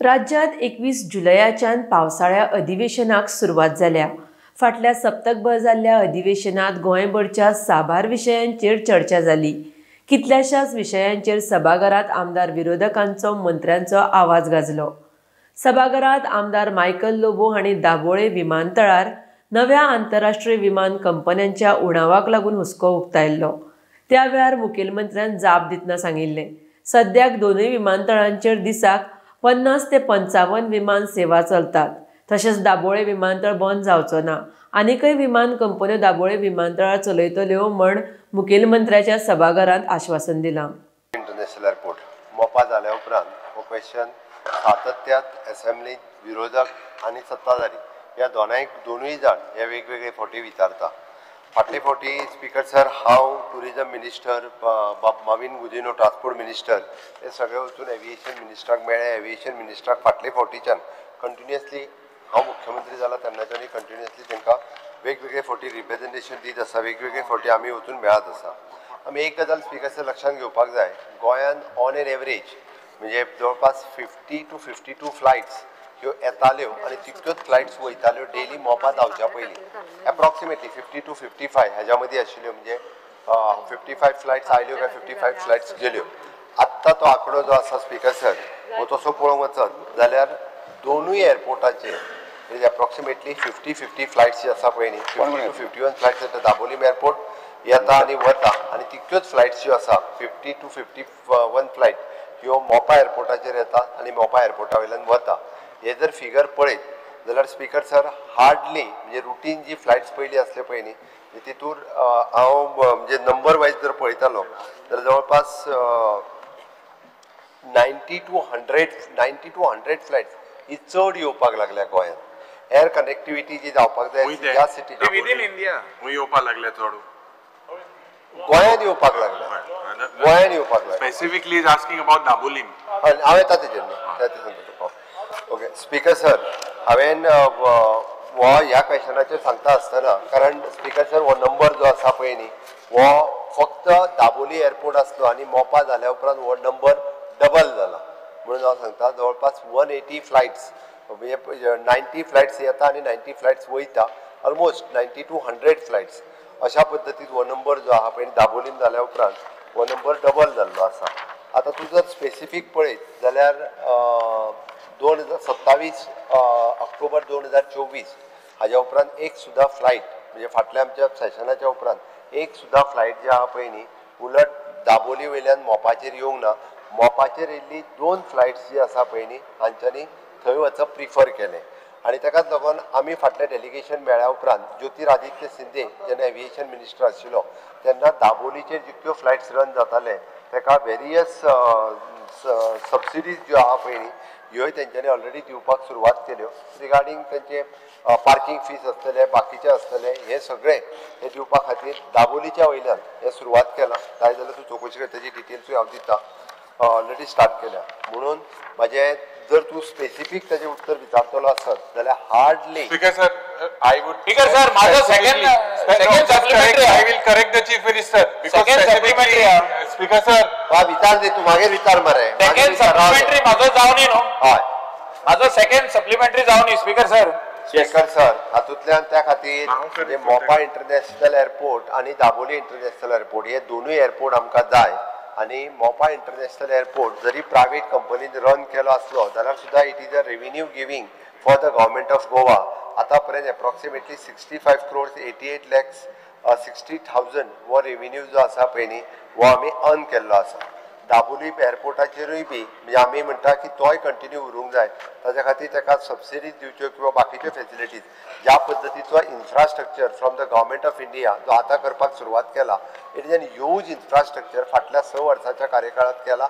राज्यांत 21 जुलयाच्यान पावसाळ्या अधिवेशनाक सुरवात जाल्या. फाटल्या सप्तकभर जाल्ल्या अधिवेशनात गोंयभरच्या साबार विशयांचेर चर्चा जाली. कितल्याशाच विशयांचेर सभाघरात आमदार विरोधकांचो मंत्र्यांचो आवाज गाजलो. सभाघरात आमदार मायकल लोबो हांणी दाबोळे विमानतळार नव्या आंतरराष्ट्रीय विमान कंपन्यांच्या उणावाक लागून हुस्को उक्तायल्लो. त्या वेळार मुखेलमंत्र्यान जाप दितना सांगिल्लें, सद्याक दोनूय विमानतळांचेर दिसाक 50 ते 55 विमान सेवा चलतात. तशेंच दाबोळे विमानतळ बंद जावचो ना, आनीकय विमान कंपन्यो दाबोळे विमानतळार चलयतल्यो म्हण मुखेलमंत्र्याच्या सभाघरांत आश्वासन दिलां. इंटरनॅशनल एअरपोर्ट मोपा जाल्या उपरांत हो क्वेश्चन सातत्यात असेंब्लीत विरोधक आनी सत्ताधारी ह्या दोनूय जाण हे वेगवेगळे फावटी विचारता. फाटले फावटी स्पीकर सर हांव टुरिजम मिनिस्टर, बाब माविन गुदिन्हो ट्रान्सपोर्ट मिनिस्टर हे सगळे वचून एविएशन मिनिस्टराक मेळ्ळे. एविएशन मिनिस्टराक फाटले फावटीच्यान कंटिन्युअसली हांव मुख्यमंत्री जाला तेन्नाच्यान कंटिन्युअसली तांकां वेगवेगळे फावटी रिप्रेजेंटेशन दीत आसा, वेगवेगळे फावटी आमी वचून मेळत आसा. आमी एक गजाल स्पीकर सर लक्षांत घेवपाक जाय, गोंयान ऑन एन एवरेज म्हणजे जवळपास 50 to 52 flights ह्यो येताल्यो आनी तितक्योच फ्लायट्स वयताल्यो डेली मोपा धांवच्या पयलीं. एप्रॉक्सिमेटली 50 to 55 ह्याच्या मदीं आशिल्ल्यो, म्हणजे 55 फ्लायट्स आयल्यो काय 55 फ्लायट्स गेल्यो. आत्तां तो आंकडो जो आसा स्पीकर सर हो तसो पळोवंक वचत जाल्यार दोनूय एअरपोर्टाचेर म्हणजे एप्रॉक्सिमेटली 50 फ्लायट्स जी आसा पळय न्ही, 50 to 51 flights येता दाबोलीम एअरपोर्ट येता आनी वता, आनी तितक्योच फ्लायट्स ज्यो आसा 50 to 51 flight ह्यो मोपा एअरपोर्टाचेर येता आनी मोपा एअरपोर्टा वयल्यान वता. हे जर फिगर पळयत जाल्यार स्पीकर सर हार्डली म्हणजे रुटीन जी फ्लायट्स पयलीं आसल्यो पळय न्ही तितूर हांव म्हणजे नंबर वायज जर पळयतालो जाल्यार जवळपास 90 to 100 flights ही चड येवपाक लागल्या गोंयांत. एअर कनेक्टिविटी जी जावपाक जाय ह्या सिटी विदीन इंडिया येवपाक लागल्या, चड गोंयांत येवपाक लागल्या, गोंयांत येवपाक लागल्या. Specifically is asking about Dabolim. हांव येता तेजेर न्ही, सांगता तुका. ओके स्पीकर सर, हांवें हो ह्या क्वेश्चनाचेर सांगता आसतना, कारण स्पीकर सर हो नंबर जो आसा पळय न्ही हो फक्त दाबोली एअरपोर्ट आसलो आनी मोपा जाल्या उपरांत हो नंबर डबल जाला म्हणून हांव सांगता. जवळपास 180 फ्लायट्स म्हणजे 90 फ्लायट्स येता आनी 90 फ्लायट्स वयता, ऑलमोस्ट 90 to 100 flights अशा पद्दतीन हो नंबर जो आहा पळय दाबोलीम जाल्या उपरांत हो नंबर डबल जाल्लो आसा. आतां तूं जर स्पेसिफीक पळयत जाल्यार 2027 ऑक्टोबर 2024 हाज्या उपरांत एक सुद्दां फ्लायट म्हणजे फाटल्या आमच्या सेशनाच्या उपरांत एक सुद्दां फ्लायट जी आहा पळय न्ही उलट दाबोली वयल्यान मोपाचेर येवंक ना. मोपाचेर येयल्ली 2 फ्लायट्स जी आसा पळय न्ही हांच्यांनी थंय वचप प्रिफर केलें आनी ताकाच लागून आमी फाटलें डेलिगेशन मेळ्ळ्या उपरांत ज्योतिरादित्य शिंदे जेन्ना एविएशन मिनिस्टर आशिल्लो तेन्ना दाबोलीचेर जितक्यो फ्लायट्स रन जाताले ताका वेरियस सबसिडीज ज्यो आहा पळय न्ही ह्योय तेंच्यांनी ऑलरेडी दिवपाक सुरवात केल्यो. रिगार्डींग तेंचे पार्कींग फीस आसतले, बाकीचे आसतले, हे सगळे हे दिवपा खातीर दाबोलीच्या वयल्यान हें सुरवात केलां. जाय जाल्यार तूं चवकशी कर, तेजी डिटेल्सूय हांव दिता. ऑलरेडी स्टार्ट केल्या म्हणून म्हाजें जर तूं स्पेसिफीक ताजें उत्तर विचारतलो आसत जाल्यार hardly. Speaker sir, I would speaker sir माझो second supplementary I will correct the chief minister second supplementary. Speaker sir वा विचार दे, तूं मागीर विचार मरे. सेकंड सप्लिमेंटरी माझो जावनी न्हू, हय माझो सेकंड सप्लिमेंटरी जावनी स्पीकर सर. स्पीकर सर हातूंतल्यान त्या खातीर म्हणजे मोपा इंटरनॅशनल एअरपोर्ट आनी दाबोली इंटरनॅशनल एअरपोर्ट हे दोनूय एअरपोर्ट आमकां जाय आनी मोपा इंटरनॅशनल एअरपोर्ट जरी प्रायवेट कंपनीन रन केलो आसलो जाल्यार सुद्दां it is a revenue giving for the government of Goa. आतां पर्यंत एप्रॉक्सिमेटली 65 crores 88 lakhs 60,000 हो रेविन्यू जो आसा पळय न्ही हो आमी अर्न केल्लो आसा. दाबोली एअरपोर्टाचेरूय बी म्हणजे आमी म्हणटा की तोय कंटिन्यू उरूंक जाय, ताज्या खातीर ताका सबसिडीज दिवच्यो किंवा बाकीच्यो फेसिलिटीज ज्या पद्दतीचो infrastructure from the government of India जो आतां करपाक सुरवात केला, it is an huge infrastructure फाटल्या 6 वर्सांच्या कार्यकाळांत केला,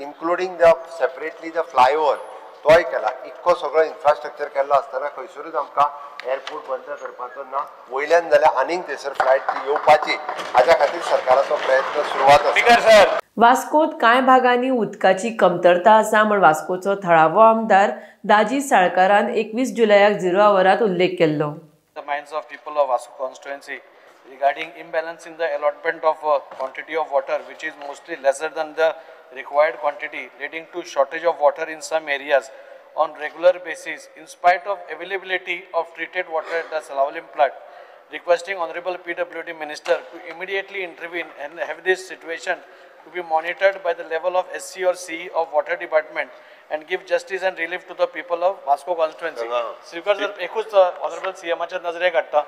including the separately the flyover तोय केला. इतको सगळो इन्फ्रास्ट्रक्चर केल्लो आसतना खंयसरूच आमकां एअरपोर्ट बंद करपाचो ना, वयल्यान जाल्यार आनीक थंयसर फ्लायट येवपाची हाज्या खातीर सरकाराचो प्रयत्न सुरवात आसा. वास्कोत कांय भागांनी उदकाची कमतरता आसा म्हण वास्कोचो थळावो आमदार दाजी साळकारान 21 जुलयाक 0 आवरात उल्लेख केल्लो. The minds of people of Vasco constituency regarding imbalance in the allotment of quantity of water, which is mostly lesser than the required quantity, leading to shortage of water in some areas on regular basis in spite of availability of treated water at the Salaulim plant, requesting Honorable PWD Minister to immediately intervene and have this situation to be monitored by the level of SC or CE of Water Department and give justice and relief to the people of Vasco constituency. Speaker sir, एकूच Honorable CM-च्या नजरेक हाडटा,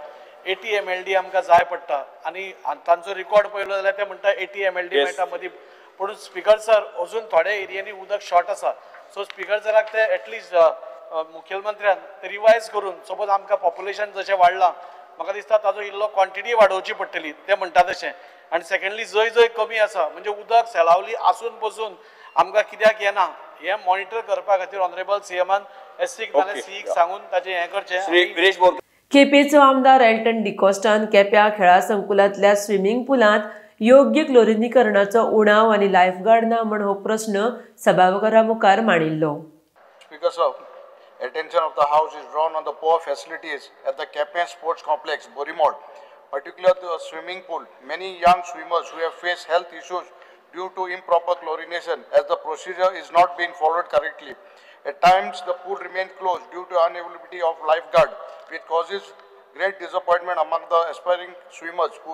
80 MLD आमकां जाय पडटा आनी तांचो record पळयलो जाल्यार ते म्हणटा 80 MLD मेळटा मदीं, पूण स्पीकर सर अजून थोड्या एरियांनी उदक शॉर्ट आसा. सो स्पीकर सराक ते एटलिस्ट मुखेलमंत्र्यान ते रिवायज करून सपोज आमकां पॉप्युलेशन जशें वाडलां म्हाका दिसता ताजो इल्लो क्वॉन्टिटी वाडोवची पडटली ते म्हणटा तशें. आनी सेकंडली जंय जंय कमी आसा म्हणजे उदक सेलावली आसून पसून आमकां कित्याक येना हें मॉनिटर करपा खातीर ऑनरेबल सीएमान एससीक नाल्यार सीईक सांगून ताचें हें करचें. केपेंचो आमदार एल्टन डिकॉस्टान केप्यां खेळा संकुलांतल्या स्विमींग पुलांत योग्य क्लोरिनीकरणाचो उणाव आनी लायफगार्ड ना म्हण हो प्रस्न सभाघरा मुखार मांडिल्लो. Speaker sir, attention of the house is drawn on the poor facilities at the Quepem Sports Complex, Borimod, particularly the swimming pool. Many young swimmers who have faced health issues due to improper chlorination as the procedure is not being followed correctly. At times, the pool remains closed due to unavailability of lifeguard, which causes great disappointment among the aspiring swimmers who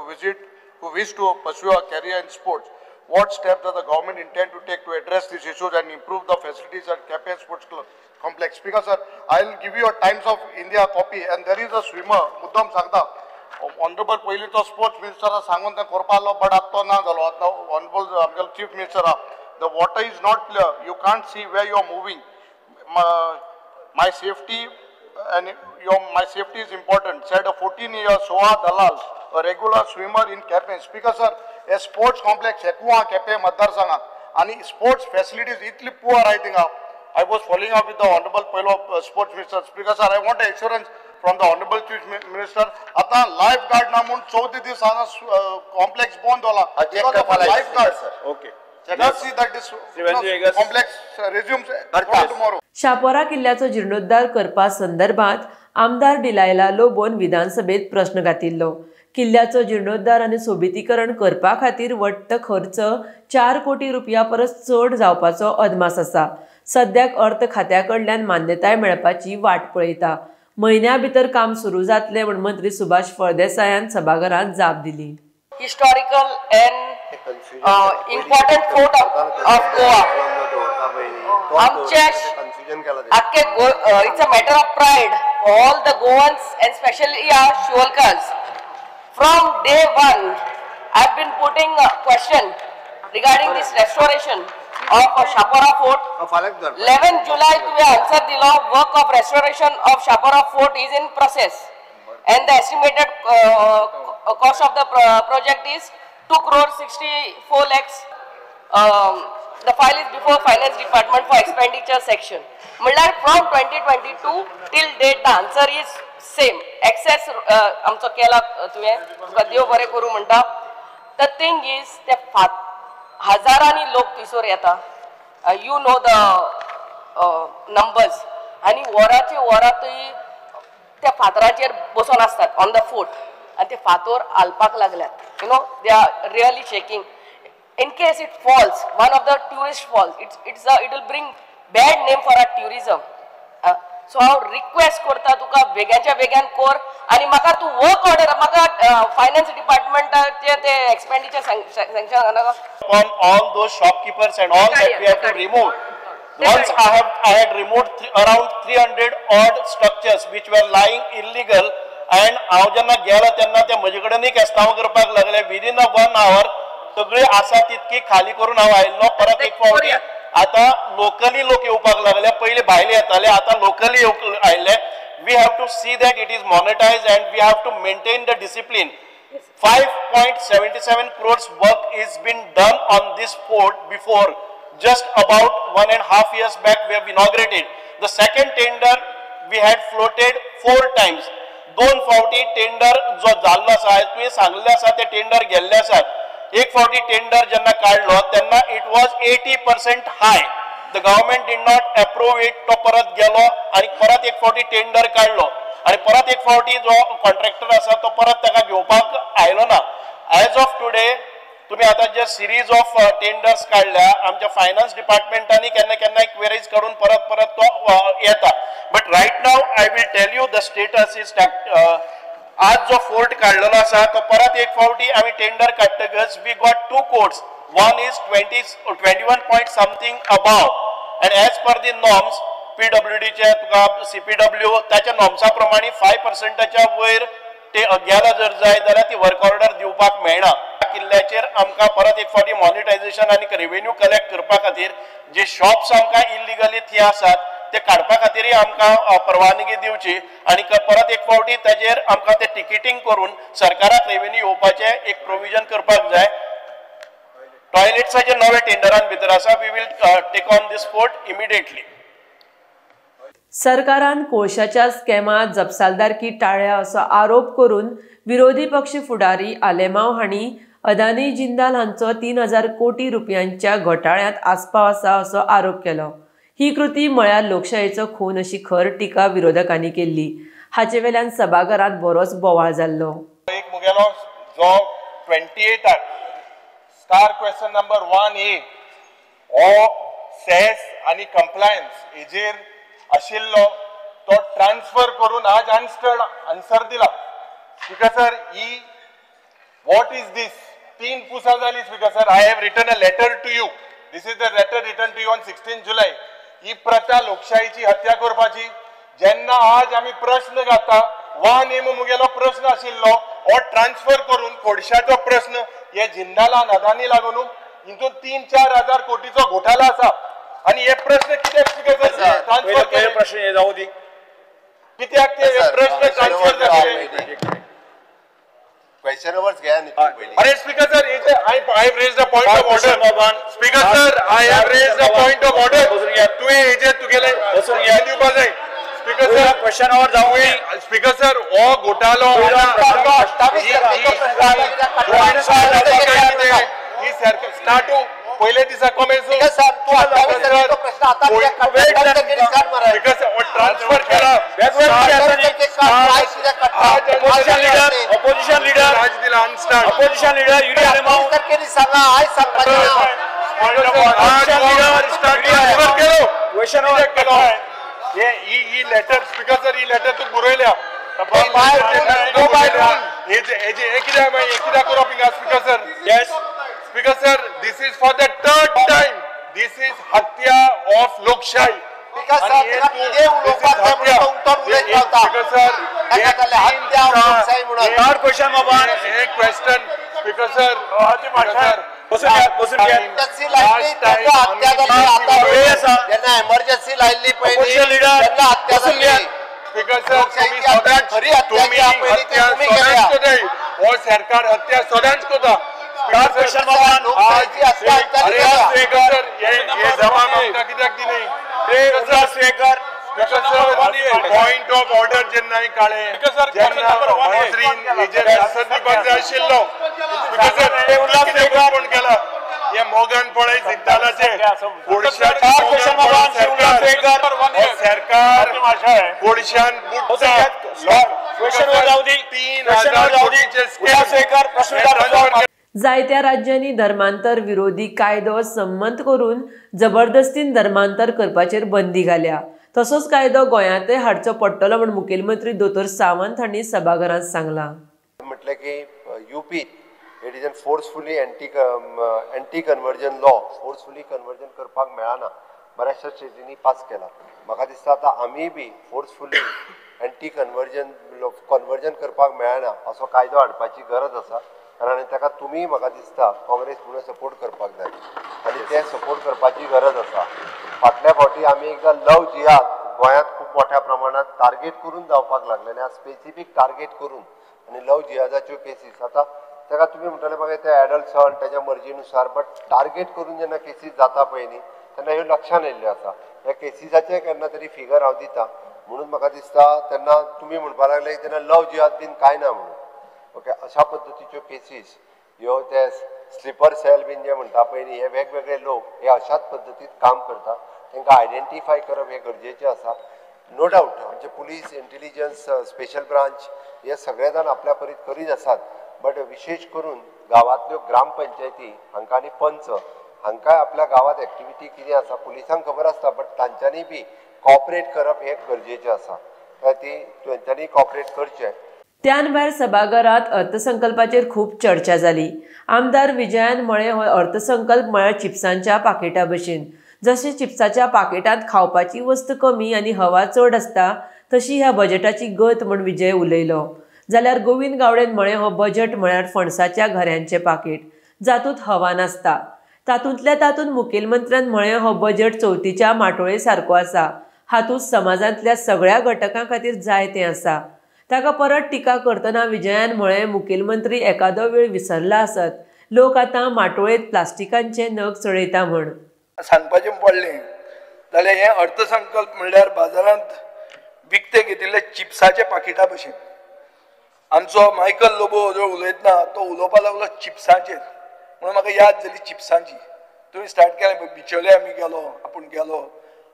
wish to pursue a career in sports. What steps does the government intend to take to address these issues and improve the facilities at Quepem Sports Complex? Speaker sir, I will give you a Times of India copy, and there is a swimmer, Muddam Sagda. Honorable पयलीं तो sports मिनिस्टरा सांगून तें करपा आसलो, but आतां तो ना जालो. आतां ऑनरेबल आमगेलो चीफ मिनिस्टर आहा. The water is not clear, you can't see where you are moving. My safety and my safety is important, said a 14-year Soha Dalal, a regular swimmer in Quepem. Speaker sir, a sports complex एकू आहा केपें मतदारसंघात आनी sports facilities इतली poor आहाय थिंगा. I was following up with the honorable पयलो sports minister. Speaker sir, I want assurance from the honorable chief minister. आतां life guard ना म्हूण 14 दीस हांगा कॉम्प्लेक्स बंद जाला. Life guard okay, Just see that this complex resumes tomorrow. Chapora किल्ल्याचो जीर्णोद्धार करपा संदर्भात आमदार डिलायला लोबोन विधानसभेत प्रश्न घातिल्लो. किल्ल्याचो जीर्णोद्धार आनी सोबितीकरण करपा खातीर वट्ट खर्च 4 कोटी रुपया परस चड जावपाचो अदमास आसा. सद्याक अर्थ खात्या कडल्यान मान्यताय मेळपाची वाट पळयता. म्हयन्या भितर काम सुरू जातलें म्हूण मंत्री सुभाष फळदेसायान सभाघरांत जाप दिली. Historical and important fort of Goa. आमचे it's a matter of pride for all the Goans and especially our Sholkas. From day one, I've been putting a question regarding this restoration of Chapora Fort. 11 July तुवें answer दिलो, work of restoration of Chapora Fort is in process and the estimated cost of the project is 2 crore 64 lakhs. The file is before Finance Department for expenditure section. Mullar from 2022 till date the answer is same. Excess आमचो केला तुवें, तुका देव बरें करूं म्हणटा. The thing is ते हजारांनी लोक थंयसर येता, you know the numbers, आनी वरांची वरां थंय त्या फातराचेर बसून आसतात ऑन the fort, आनी ते फातोर हालपाक लागल्यात. You know they are really shaking. In case it falls, one of the tourist falls, it will bring bad name for our tourism. So हांव रिक्वेस्ट करता तुका बेग्याच्या बेग्यान कर आनी म्हाका तूं वर्क ऑर्डर म्हाका फायनान्स डिपार्टमेंटाचे ते एक्सपेंडिचर सँक्शन नाका. On all those shopkeepers and all that we have to remove. Once I had removed around 300 odd structures which were lying illegal, and हांव जेन्ना गेलो तेन्ना ते म्हजे कडेनूय केस्तांव करपाक लागले. विदीन अ 1 our सगळी आसा तितकी खाली करून हांव आयिल्लो. परत एक फावटी आतां लोकली लोक येवपाक लागले, पयलीं भायले येताले, आतां लोकली आयिल्ले. We have to see that it is monetized and we have to maintain the discipline. 5.77 crores work is been done on this fort before. Just about 1.5 years back we have inaugurated. The second tender we had floated 4 times. दोन फावटी tender जो जाल्लो आसा, तुवें सांगल्लें आसा ते tender गेल्ले आसा. एक फावटी टेंडर जेन्ना काडलो तेन्ना it was 80% high. The government did not approve it. तो परत गेलो आनी परत एक फावटी टेंडर काडलो आनी परत एक फावटी जो कॉन्ट्रॅक्टर आसा तो परत ताका घेवपाक आयलो ना. As of today तुम्ही आतां जे सिरीज ऑफ टेंडर्स काडल्या आमच्या फायनान्स डिपार्टमेंटांनी केन्ना केन्नाय क्वेरीज काडून परत परत तो येता. But right now I will tell you the status is आज जो फोर्ट काडलेलो आसा तो परत एक फावटी आमी tender काडटकच we got two quotes. One is 21 point something above and as per the norms पीडब्ल्यूडीचे तुका सीपीडब्ल्यू ताच्या नॉर्म्सा प्रमाणे 5%च्या वयर ते गेला जर जाय जाल्यार ती वर्क ऑर्डर दिवपाक मेळना. किल्ल्याचेर आमकां परत एक फावटी मॉनिटायझेशन आनी रेवेन्यू कलेक्ट करपा खातीर जे शॉप्स आमकां इलिगली थंय आसात ते काडपा खातीरय आमकां परवानगी दिवची आनी परत एक फावटी ताजेर आमकां ते टिकेटींग करून सरकाराक रेवेन्यू येवपाचें एक प्रोविजन करपाक जाय. टॉयलेट्साचे नवे टेंडरान भितर आसा. We will take on this fort immediately. सरकारान कोळशाच्या स्कॅमात जपसालदारकी टाळ्या असो आरोप करून विरोधी पक्ष फुडारी आलेमाव हांणी अदानी जिंदाल हांचो 3,000 कोटी रुपयांच्या घोटाळ्यांत आस्पाव आसा असो आरोप केलो. ही कृती म्हळ्यार लोकशायेचो खून अशी खर टिका विरोधकांनी केल्ली. हाचे वेल्यान सभाघरांत बरोच बोवाळ जाल्लो. एक मुगेलो जो 28 स्टार क्वेश्चन नंबर 1A हो सेस आनी कंप्लायन्स हेजेर आशिल्लो तो ट्रान्सफर करून आज आन्सर आन्सर दिला. Speaker sir he what is this 3 पुसां जाली. Speaker sir I have written a letter to you. This is the letter written to you on 16 July. ही प्रथा लोकशाहीची हत्या करपाची. जेन्ना आज आमी प्रश्न घाता 1A मुगेलो प्रश्न आशिल्लो हो ट्रान्सफर करून कोळशाचो प्रश्न हे जिंदाला अदानी लागून हितून 3-4 हजार कोटीचो घोटाळा आसा आनी हे प्रश्न कित्याक स्पीकर सर ट्रान्सफर केले? प्रश्न हे जावं दी कित्याक ते प्रश्न ट्रान्सफर जाले? क्वेश्चन अवर्स घ्या न्ही पयलीं. अरे speaker sir I have raised a point of order. Speaker sir I have raised a point of order. तुवें हेजेर तुगेले दिवपा जाय. स्पीकर सर क्वेश्चन our जावं दी. स्पीकर सर हो घोटाळो ही सरकार स्टार्ट पयले दिसा कॉमेन्स ट्रान्सफर केला. ऑपोजिशन लीडर आज दिला unstarred. Opposition leader Yuri Alemao transfer केलो. क्वेश्चन केलो ही लेटर स्पीकर सर ही लेटर तूं बरयल्या. हे कित्याक मागीर कित्याक करप हिंगा speaker sir? Yes Speaker sir, this is for the third time. This is hatya of Lokshahi. Speaker sir, Speaker sir, third question बाबा. एक question Speaker sir. Emergency लायल्ली पयली हत्या जाली. स्पीकर सर तुम्ही हत्या सदांच कोताय. हो सरकार हत्या सदांच कोता. पॉइंट ऑफ ऑर्डर जेन्ना काळे जेन्ना दिवपाक जाय आशिल्लो कोण केला हे मोगान पळय जिंदालाचे सरकार कोळशान बुडटा. 3,000 कोटीचे. जायत्या राज्यांनी धर्मांतर विरोधी कायदो संमत करून जबरदस्तीन धर्मांतर करपाचेर बंदी घाल्या. तसोच कायदो गोंयांतय हाडचो पडटलो म्हूण मुखेलमंत्री दोतोर सावंत हांणी सभाघरांत सांगलां. म्हटलें की UP it is an forcefully anti conversion law. Forcefully conversion करपाक मेळना बऱ्याचशा स्टेटींनी पास केला. म्हाका दिसता आतां आमी बी फोर्सफुली एंटी कन्वर्जन करपाक मेळना असो कायदो हाडपाची गरज आसा. कारण ताका तुमी म्हाका दिसता काँग्रेस म्हणून सपोर्ट करपाक जाय आनी ते सपोर्ट करपाची गरज आसा. फाटल्या फावटी आमी एकदां लव जिहाद गोंयांत खूब मोठ्या प्रमाणात टार्गेट करून जावपाक लागलेलें आसा, स्पेसिफीक टार्गेट करून. आनी लव जिहादाच्यो केसीस आतां ताका तुमी म्हणटले म्हाका ते एडल्ट सन ताच्या मर्जीनुसार, बट टार्गेट करून जेन्ना केसीस जाता पळय न्ही तेन्ना ह्यो लक्षान येयल्ल्यो आसा. ह्या केसीसाचें केन्ना तरी फिगर हांव दिता म्हणून म्हाका दिसता तेन्ना तुमी म्हणपाक लागले तेन्ना लव जिहाद बीन कांय ना म्हणून. ओके, अशा पद्दतीच्यो केसीस ह्यो ते स्लिपर सेल बीन जे म्हणटा पळय न्ही हे वेगवेगळे लोक हे अशाच पद्दतीत काम करता. तांकां आयडेंटिफाय करप हें गरजेचें आसा. नो डावट आमचे पुलीस इंटेलिजन्स स्पेशल ब्रांच हे सगळे जाण आपल्या परीत करीत आसात, बट विशेष करून गांवांतल्यो ग्रामपंचायती हांकां आनी पंच हांकां आपल्या गांवांत एक्टिविटी कितें आसा पुलिसांक खबर आसता, बट तांच्यांनी बी कॉपरेट करप हें गरजेचें आसा, ती तांच्यांनी कॉपरेट करचें. त्यान भायर सभाघरात अर्थसंकल्पाचेर खूब चर्चा जाली. आमदार विजयान म्हळें हो अर्थसंकल्प म्हळ्यार चिप्सांच्या पाकेटा भशेन. जशें चिप्साच्या पाकेटांत खावपाची वस्त कमी आनी हवा चड आसता तशी ह्या बजेटाची गत म्हूण विजय उलयलो. जाल्यार गोविंद गावडेन म्हळें हो बजेट म्हळ्यार फणसाच्या घऱ्यांचें पाकेट जातूंत हवा नासता. तातूंतल्या तातूंत मुखेलमंत्र्यान म्हळें हो बजेट चवथीच्या माटोळे सारको आसा, हातूंत समाजांतल्या सगळ्या घटकां खातीर जाय तें आसा. ताका परत टिका करतना विजयान म्हळें मुखेलमंत्री एकादो वेळ विसरला आसत, लोक आतां माटोळेंत प्लास्टिकांचे नग चडयता म्हण. सांगपाचें पडलें जाल्यार हें अर्थसंकल्प म्हणल्यार बाजारांत विकते घेतिल्ले चिप्साच्या पाकिटा भशेन. आमचो मायकल लोबो जो उलयतना तो उलोवपाक लागलो चिप्सांचेर, म्हणून म्हाका याद जाली चिप्सांची. तुवें स्टार्ट केलें बिचोले आमी गेलो, आपूण गेलो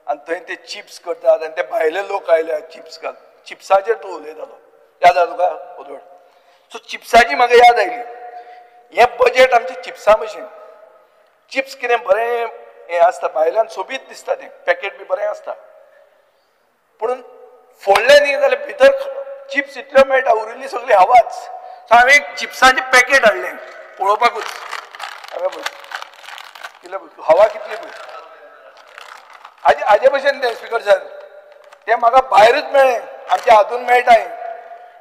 आनी थंय ते चिप्स करतात आनी ते भायले लोक आयले चिप्स घाल, चिप्साचेर तो उलयतालो. याद आसा तुका ओदोळ? सो चिप्साची म्हाका याद आयली. हें बजेट आमचें चिप्सां भशेन. चिप्स कितें बरें हें आसता, भायल्यान सोबीत दिसता, तें पॅकेट बी बरें आसता, पूण फोडलें न्ही जाल्यार भितर चिप्स इतल्यो मेळटा, उरिल्ली सगळी हवाच. सो हांवें एक चिप्साचें पॅकेट हाडलें पळोवपाकूच. हांवें पळय कितले हवा कितली पळय हाजे हाजे भशेन तें स्पिकर सर तें म्हाका भायरूच मेळ्ळें, आमच्या हातून मेळटा हें.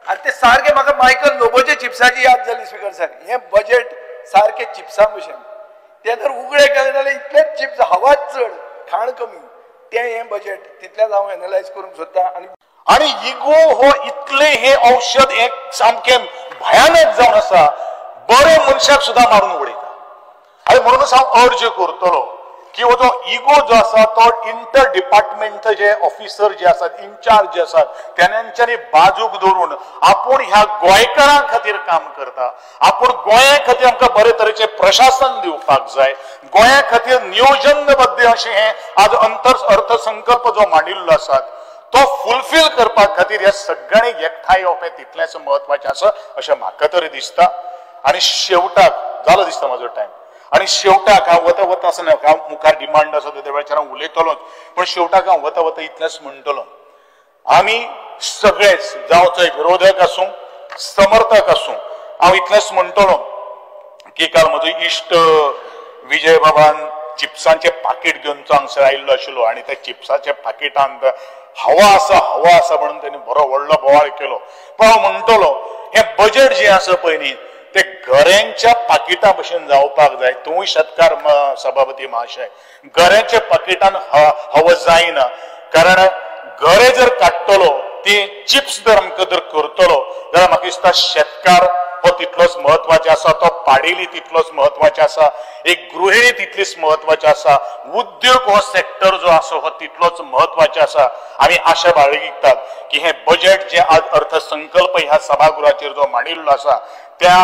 आनी तें सारकें म्हाका मायकल लोबोच्या चिप्साची याद जाली स्पिकर सर. हें बजेट सारकें चिप्सां भशेन, तें जर उगडे केलें जाल्यार इतलेंच चिप्स, हवाच चड, खाण कमी. तें हें बजेट तितलेंच हांव एनलायज करूंक सोदता. आनी आनी इगो हो इतलें हें औषध एक सामकें भयानक जावन आसा, बरे मनशाक सुद्दां मारून उडयता. आनी म्हणूनच हांव अर्ज करतलो की हो जो इगो जो आसा तो इंटर डिपार्टमेंट जे ऑफिसर जे आसात, इन्चार्ज जे आसात, तेंच्यांनी बाजूक दवरून आपूण ह्या गोंयकारां खातीर काम करता, आपूण गोंया खातीर आमकां बरे तरेचें प्रशासन दिवपाक जाय, गोंया खातीर नियोजनबद्ध अशें हें आज अर्थसंकल्प जो मांडिल्लो आसा तो फुलफील करपा खातीर ह्या सगळ्यांनी एकठांय येवप हें तितलेंच म्हत्वाचें आसा अशें म्हाका तरी दिसता. आनी शेवटाक जालो दिसता म्हजो टायम. आनी शेवटाक हांव वता वता आसना, हांव मुखार डिमांड आसा त्या वेळाचेर हांव उलयतलोच, पूण शेवटाक हांव वता वता इतलेंच म्हणटलो, आमी सगळेच जावं थंय विरोधक आसूं समर्थक आसूं, हांव इतलेंच म्हणटलो की काल म्हजो इश्ट विजय बाबान चिप्सांचें पाकीट घेवन तो हांगसर आयिल्लो आशिल्लो आनी त्या चिप्साच्या पाकिटांत हवा आसा हवा आसा म्हणून तेणी बरो व्हडलो बोवाळ केलो. पण हांव म्हणटलो हें बजेट जें आसा पळय न्ही ते घऱ्यांच्या पाकिटा भशेन जावपाक जाय. तूंय शेतकार सभापती महाशय, घऱ्यांच्या पाकिटान हवा जायना, कारण घरे जर काडटलो ते चिप्स जर आमकां जर करतलो जाल्यार म्हाका दिसता शेतकार हो तितलोच म्हत्वाचो आसा, तो पाडेली तितलोच म्हत्वाचो आसा, एक गृहिणी तितलीच म्हत्वाची आसा, उद्योग हो सेक्टर जो आसा हो तितलोच म्हत्वाचो आसा. आमी आशा बाळगितात की हें बजेट जे आज अर्थसंकल्प ह्या सभागृहाचेर जो मांडिल्लो आसा त्या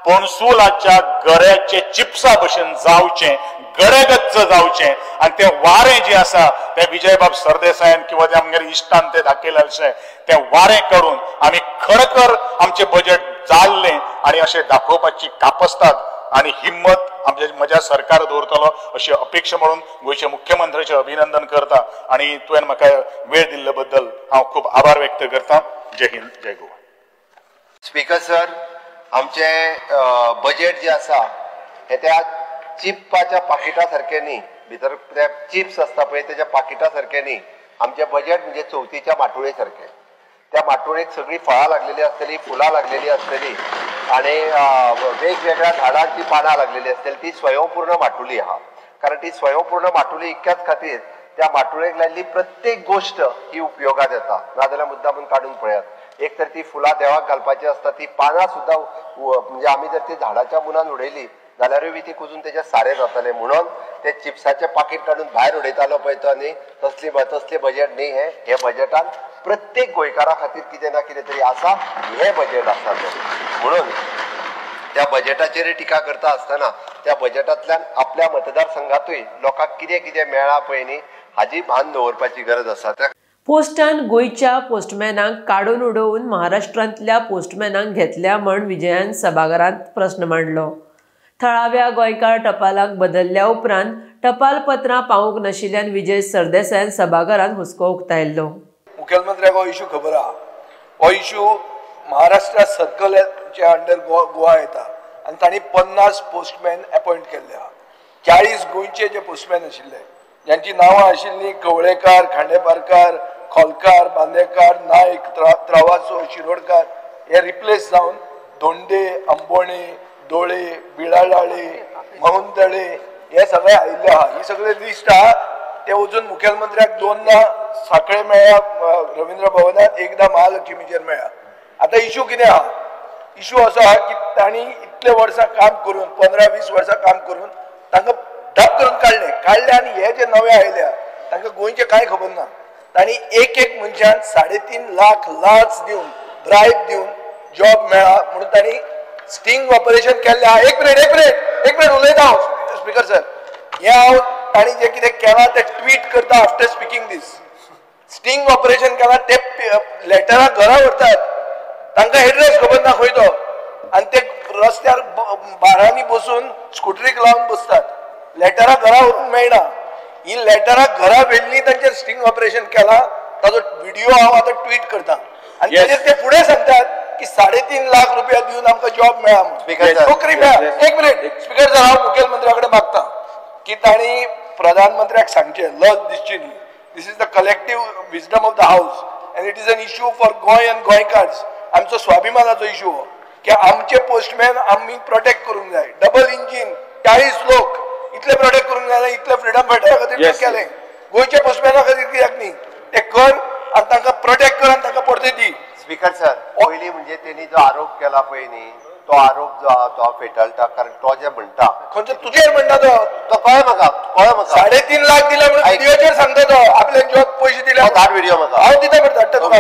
पणसुलाच्या गऱ्याचे चिप्सा भशेन जावचें, गरेगच्च जावचें आनी तें वारें जें आसा तें विजयबाब सरदेसायान किंवा त्या आमगेर इश्टान तें दाखयलें अशें तें वारें काडून आमी खरोखर आमचें बजेट जाल्लें आनी अशें दाखोवपाची कापस्ताद आनी हिम्मत आमच्या म्हज्या सरकार दवरतलो अशी अपेक्षा म्हणून गोंयच्या मुख्यमंत्र्याचें अभिनंदन करता आनी तुवें म्हाका वेळ दिल्ले बद्दल हांव खूब आभार व्यक्त करता. जय हिंद, जय गोवा. स्पीकर सर, आमचें बजेट जें आसा हें त्या चिप्पाच्या पाकिटा सारकें न्ही, भितर त्या चिप्स आसता पळय तेच्या पाकिटा सारकें न्ही. आमचें बजेट म्हणजे चवथीच्या माटोळे सारकें. त्या माटोळेक सगळीं फळां लागलेली आसतली, फुलां लागलेली आसतली आनी वेगवेगळ्या झाडांची पानां लागलेली आसतली. ती स्वयंपूर्ण माटुली आहा, कारण ती स्वयंपूर्ण माटुली इतक्याच खातीर त्या माटुळेक लायिल्ली प्रत्येक गोश्ट ही उपयोगात येता. नाजाल्यार मुद्दामून काडून पळयात, एक तर ती फुलां देवाक घालपाची आसता, ती पानां सुद्दां म्हणजे आमी जर ती झाडाच्या मुनान उडयली जाल्यारूय बी ती कुजून तेजें सारें जातलें. म्हणून ते चिप्साचें पाकीट काडून भायर उडयतालो पळय तो, न्ही तसली तसलें बजेट न्ही हें. हे बजेटान प्रत्येक गोंयकारा खातीर कितें ना कितें तरी आसा, हें बजेट आसा तें. म्हणून त्या बजेटाचेर टिका करता आसतना त्या बजेटांतल्यान आपल्या मतदारसंघातूय लोकांक कितें कितें मेळ्ळां पळय न्ही हाजी भान दवरपाची गरज आसा. पोस्टान गोंयच्या पोस्टमॅनांक काडून उडोवन महाराष्ट्रांतल्या पोस्टमॅनांक घेतल्या म्हण विजयान सभाघरांत प्रस्न मांडलो. थळाव्या गोंयकार टपालाक बदलल्या उपरांत टपाल पत्रां पावूंक नाशिल्ल्यान विजय सरदेसायान सभाघरांत हुस्को उक्तायल्लो. मुख्यमंत्र्याक हो इशू खबर आहा. हो इशू महाराष्ट्र सर्कलाच्या अंडर गोवा येता आनी तांणी 50 पोस्टमॅन अपॉयंट केल्ले आहा. 40 गोंयचे जे पोस्टमॅन आशिल्ले ज्यांची नांवां आशिल्लीं कवळेकार, खांडेपारकार, खोलकार, बांदेकार, नायक, त्रावासो, शिरोडकार हे रिप्लेस जावन धोंडे, आंबोणे, दोळे, बिळाडाळे, महुंदळे हे सगळे आयिल्ले आहा. ही सगळे लिस्ट आहा. ते वचून मुखेलमंत्र्याक 2दा साखळे मेळ्ळा रवींद्र भवनात, एकदां महालक्ष्मीचेर मेळ्ळा. आतां इशू कितें आहा? इशू असो आहा की तांणी इतले वर्सां काम करून 15-20 वर्सां काम करून तांकां धप करून काडले काडले आनी हे जे नवे आयल्या तांकां गोंयचें कांय खबर ना. तांणी एक एक मनशान 3.5 लाख लाच दिवन, ब्रायब दिवन जॉब मेळ्ळा म्हणून तांणी स्टिंग ऑपरेशन केल्लें आहा. एक मिनिट एक मिनिट एक मिनिट उलयता हांव स्पीकर सर. हें हांव तांणी जें कितें केलां तें ट्वीट करता after speaking this. Sting operation केलां, ते लेटरां घरा व्हरतात, तांकां एड्रेस खबर ना खंय तो, आनी ते रस्त्यार बारांनी बसून स्कुटरीक लावन बसतात. लेटरां घरा व्हरूंक मेळना. ही लेटरां घरा व्हेल्ली तांचेर स्टिंग ऑपरेशन केलां, ताजो व्हिडिओ हांव आतां ट्वीट करता. आनी ताजेर ते फुडें सांगतात की 3.5 लाख रुपया दिवन आमकां जॉब मेळ्ळा म्हणून, नोकरी मेळ्ळा. एक मिनिट स्पीकर सर, हांव मुखेलमंत्र्या कडेन मागता की तांणी प्रधानमंत्र्याक सांगचें, लज दिसची न्ही. This is the collective wisdom of the house and it is an issue for Goa and Goenkars. आमचो स्वाभिमानाचो इशू हो की आमचे पोस्टमॅन आमी प्रोटेक्ट करूंक जाय. डबल इंजीन 40 लोक इतले प्रोटेक्ट करूंक जाय, इतले फ्रिडम फायटरा खातीर केलें, गोंयच्या पोस्टमॅना खातीर कित्याक न्ही? ते कर आनी तांकां प्रोटेक्ट कर आनी तांकां परते दी. स्पीकर सर, पयलीं म्हणजे तेणी जो आरोप केला पळय न्ही, तो आरोप जो आहा तो फेटाळटा. कारण तो जे म्हणटा खंयचो तुजेर म्हणटा तो तो कळ्ळें म्हाका, कळ्ळें म्हाका. 3.5 लाख दिले म्हणून व्हिडियोचेर सांगता तो, आपल्या जॉब पयशे दिले. धाड व्हिडिओ म्हाका, हांव दिता बरें, धाडटा तुका,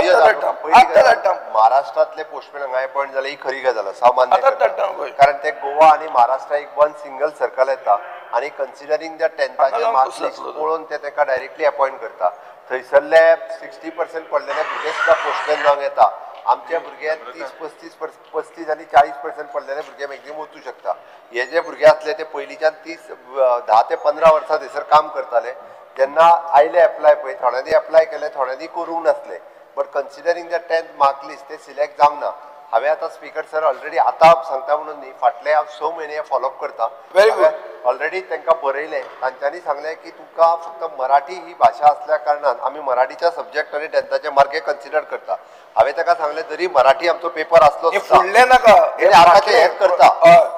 आत्तां धाडटा. महाराष्ट्रांतले पोस्टमॅन हांगा अपॉयंट जाले ही खरी गजाल आसा, मान्य, कारण ते गोवा आनी महाराष्ट्र एक वन सिंगल सर्कल येता आनी कन्सिडरींग the 10थाचे मार्क्स लिस्ट पळोवन ते ताका डायरेक्टली अपॉयंट करता. थंयसरले 60% पडलेले भुरगे सुद्दां पोस्टमॅन जावंक येता. आमचे भुरगे 30, 35 आनी 40% पडलेले भुरगे मॅक्झिमम वचूं शकता. हे जे भुरगे आसले ते पयलींच्यान 10 ते 15 वर्सां थंयसर काम करताले. जेन्ना आयले एप्लाय पळय, थोड्यांनी एप्लाय केले, थोड्यांनी करूंक नासले. But considering the 10th mark list ते सिलेक्ट जावंक ना. हांवें आतां स्पीकर सर ऑलरेडी आतां सांगता म्हणून न्ही, फाटले हांव 6 म्हयने फॉलोअप करता. Very good. Already तांकां बरयलें, तांच्यांनी सांगलें की तुमकां फक्त मराठी ही भाशा आसल्या कारणान आमी मराठीच्या सब्जेक्ट आनी 10थाचे मार्क हे कन्सिडर करता. हांवें ताका सांगलें जरी मराठी आमचो पेपर आसलो फुडलें नाका, आतां हें करता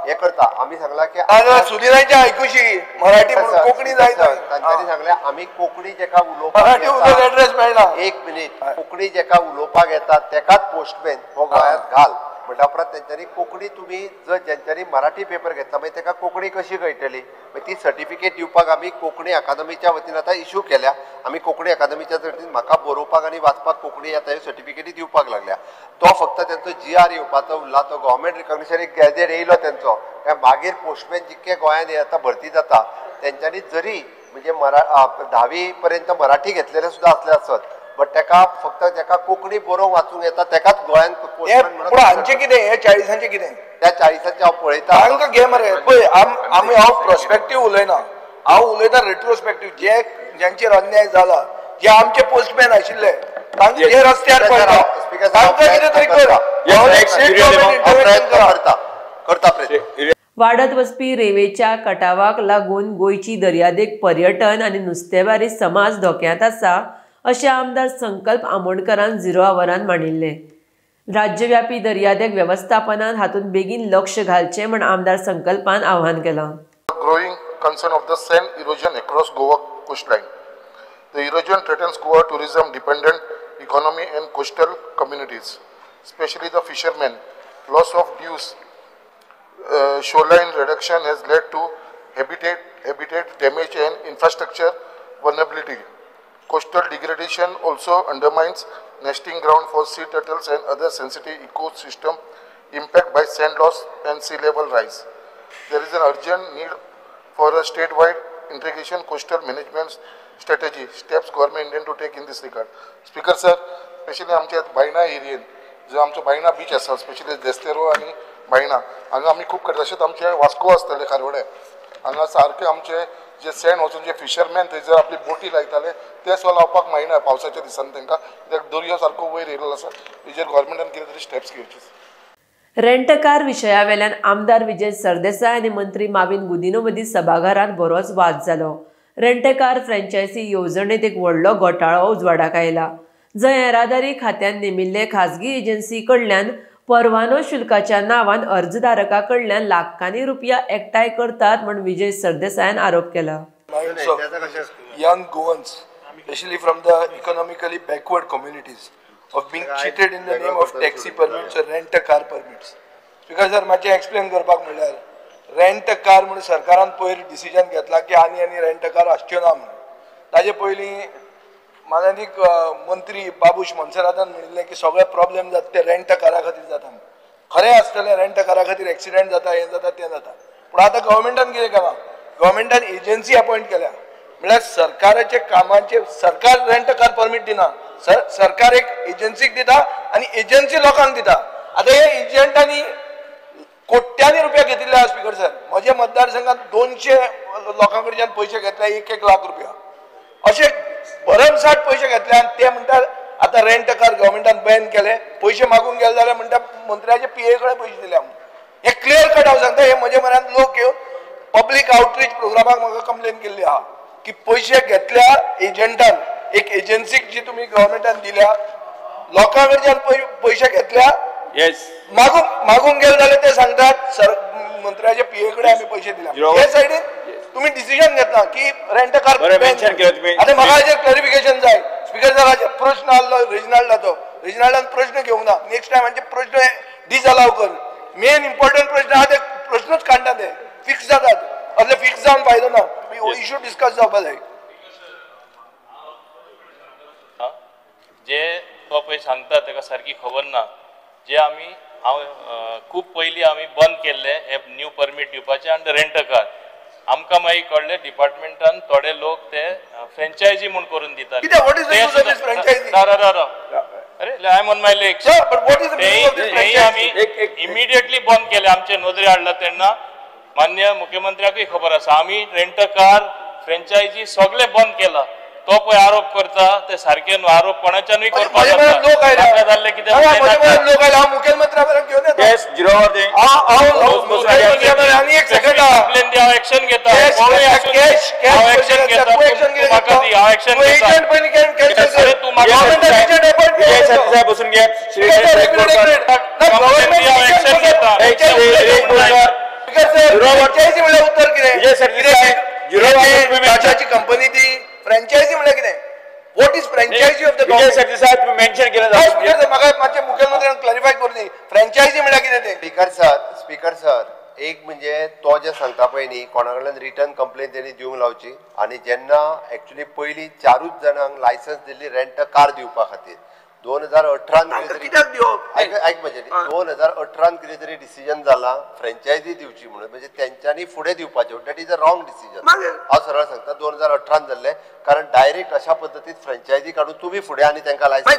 हें करता. आमी सांगलां की सुदिनाच्या आयकुशी मराठी कोंकणी जाय. तांच्यांनी सांगलें आमी कोंकणी जेका उलोवपाक मराठी एड्रेस मेळना. एक मिनीट, कोंकणी जेका उलोवपाक येता तेकाच पोस्टमॅन हो गोंयांत घाल म्हणल्या उपरांत तेंच्यांनी कोंकणी तुमी जर जेंच्यांनी मराठी पेपर घेतला मागीर तेका कोंकणी कशी कळटली? मागीर ती सर्टिफिकेट दिवपाक आमी कोंकणी अकादमीच्या वतीन आतां इशू केल्या. आमी कोंकणी अकादमीच्या वतीन म्हाका बरोवपाक आनी वाचपाक कोंकणी आतां ह्यो सर्टिफिकेटी दिवपाक लागल्या. तो फक्त तेंचो जी आर येवपाचो उरला, तो गव्हर्मेंट रिकॉग्निशन एक गॅझेट येयलो तेंचो, काय मागीर पोस्टमॅन जितके गोंयांत आतां भरती जाता तेंच्यांनी जरी म्हणजे 10वी पर्यंत मराठी घेतलेले सुद्दां आसले आसत, बट तेका फक्त जेका कोंकणी बरोवंक वाचूंक येता तेकाच गोंयांत पोस्टमॅन म्हणून. हांचें कितें, हे 40आंचें कितें? त्या 40आंचें हांव पळयता. तांकां घे मरे. पळय आमी हांव प्रोस्पेक्टीव उलयना, हांव उलयता रेट्रोस्पेक्टीव. जे ज्यांचेर अन्याय जाला, जे आमचे पोस्टमॅन आशिल्ले तांकां जे रस्त्यार पडटा तांकां कितें तरी करता प्रयत्न. वाडत वचपी रेंवेच्या कटावाक लागून गोंयची दर्यादेग पर्यटन आनी नुस्तेमारी समाज धोक्यांत आसा अशें आमदार संकल्प आमोणकरान 0 आवरान मांडिल्लें. राज्यव्यापी दर्यादेग वेवस्थापनान हातूंत बेगीन लक्ष घालचें म्हण आमदार संकल्पान आव्हान केलां. Growing concern of the sand erosion across Goa coastline. The erosion threatens Goa tourism dependent economy and coastal communities, especially the fishermen. Loss of dunes, shoreline reduction has led to habitat damage and infrastructure vulnerability. Coastal degradation also undermines nesting ground for sea turtles and other sensitive ecosystem impact by sand loss and sea level rise. There is an urgent need for a statewide integration coastal management strategy steps government intend to take in this regard? Speaker sir, specially आमच्या बायणा एरियेन जो आमचो Baina beach आसा, specially Desterro आनी बायणा हांगा आमी खूब करता. तशेंच आमचे वास्को आसतले खारवडे हांगा सारके आमचे जे सँड वचून जे फिशरमॅन थंयसर आपली बोटी लायताले ते सुद्दां लावपाक मेळना पावसाच्या दिसांनी तांकां, कित्याक दर्यो सारको वयर येयल्लो आसा. हेजेर गव्हर्मेंटान कितें तरी स्टेप्स घेवचे. रेंटकार विशयावेल्यान आमदार विजय सरदेसाय आनी मंत्री माविन गुदिन्हो मदीं सभाघरांत बरोच वाद जालो. रेंटकार फ्रँचायसी येवजणेंत एक व्हडलो घोटाळो उजवाडाक आयला, जंय येरादारी खात्यान नेमिल्ले खाजगी एजन्सी कडल्यान परवानो शुल्काच्या नांवान अर्जदारका कडल्यान लाखांनी रुपया एकठांय करतात म्हूण विजय सरदेसायान आरोप केला. Young Goans, especially from the economically backward communities, of being cheated in the name of taxi permits or rent a car permits. Because sir, मातशें एक्सप्लेन करपाक म्हणल्यार रेंट अ कार म्हणून सरकारान पयर डिसिजन घेतला की आनी आनी रेंट अ कार आसच्यो ना म्हणून. ताजे पयलीं मानादीक मंत्री बाबूश मोन्सेरातान म्हणिल्लें की सगळे प्रॉब्लेम जाता ते रेंट अ कारा खातीर जाता. खरें आसतलें, रेंट अ कारा खातीर एक्सिडेंट जाता, हें जाता, तें जाता. पूण आतां गव्हर्मेंटान कितें केलां, गव्हर्मेंटान एजन्सी अपॉयंट केल्या. म्हळ्यार सरकाराचे कामाचे सरकार रेंट अ कार परमीट दिना, सरकार एक एजन्सीक दिता आनी एजन्सी लोकांक दिता. आतां हे एजंटांनी कोट्यांनी रुपया घेतिल्ले आसा. स्पीकर सर, म्हज्या मतदारसंघात 200 लोकां कडच्यान पयशे घेतले, 1-1 लाख रुपया अशे भरमसाठ पयशे घेतले. आनी ते म्हणटात आतां रेंट अ कार गव्हर्मेंटान बॅन केले, पयशे मागूंक गेले जाल्यार म्हणटा मंत्र्याचे पीए कडेन पयशे दिले. हे क्लियर कट हांव सांगता, हे म्हजे म्हऱ्यांत लोक येवन पब्लीक आउटरीच प्रोग्रामाक म्हाका कंप्लेन केल्ली आहा की पयशे घेतल्या एजंटान, एक एजन्सीक जी तुमी गव्हर्मेंटान दिल्या, लोकां कडच्यान पयशे घेतल्या, मागूंक गेले जाल्यार ते सांगतात सर मंत्र्याच्या पीए कडेन आमी पयशे दिल्या. हे सायडीन तुमी डिसिजन घेतला की रेंट अ कार. आतां म्हाका हाजेर क्लॅरिफिकेशन जाय. स्पीकर सर, हाजेर प्रश्न आहलो रेजिनाल्डाचो, रेजिनाल्डान प्रश्न घेवंक ना. नेक्स्ट टायम हांचे प्रश्न डिसअलाव कर. मेन इम्पॉर्टंट प्रश्न आहा ते प्रश्नूच काडटा, ते फिक्स जातात. असले फिक्स जावन फायदो ना, इशू डिस्कस जावपा जाय. जे तो पळय सांगता ताका सारकी खबर ना. जे आमी हांव खूब पयलीं आमी बंद केल्ले हे न्यू परमीट दिवपाचे आनी रेंट अ कार. आमकां मागीर कळ्ळें डिपार्टमेंटान थोडे लोक ते फ्रेंचायजी म्हूण करून दिताले. अरे I am on my leg. तेय आमी इमिडिएटली बंद केले. आमचे नदरे हाडला तेन्ना मान्य मुख्यमंत्र्याकूय खबर आसा. आमी रेंट अ कार फ्रेंचायजी सगळे बंद केला. तो पळय आरोप करता ते सारके न्हू. आरोप कोणाच्यानूय करपाक जाल्ले कितें कंप्लेन दी, हांव एक्शन घेता, हांव एक्शन घेता, म्हाका दी, हांव एक्शन घेता. तूं म्हाका बसून घे. एक्शन घेता. फ्रँचायजी म्हणल्यार उत्तर कितें? टाटाची कंपनी ती फ्रँचायजी म्हणल्यार कितें? What is franchise of the government? Sardesai तुम्ही मेन्शन केलं. म्हाका मातशें मुखेलमंत्र्यान क्लॅरिफाय करून दी, फ्रँचायजी म्हणल्यार कितें तें? स्पीकर सर, स्पीकर सर, एक म्हणजे तो जे सांगता पळय न्ही, कोणा कडल्यान रिटर्न कंप्लेन तेणी दिवंक लावची. आनी जेन्ना एक्चुली पयलीं 4 जाणांक लायसन्स दिल्ली रेंट कार दिवपा खातीर 2018 आयक म्हणजे 2018 कितें तरी डिसिजन जाला फ्रँचायजी दिवची म्हणून, म्हणजे तेंच्यांनी फुडें दिवपाचें. That is a wrong decision. हांव सरळ सांगता 2018 जाल्लें, कारण डायरेक्ट अशा पद्दतीन फ्रँचायजी काडून तुमी फुडें आनी तांकां लायसन्स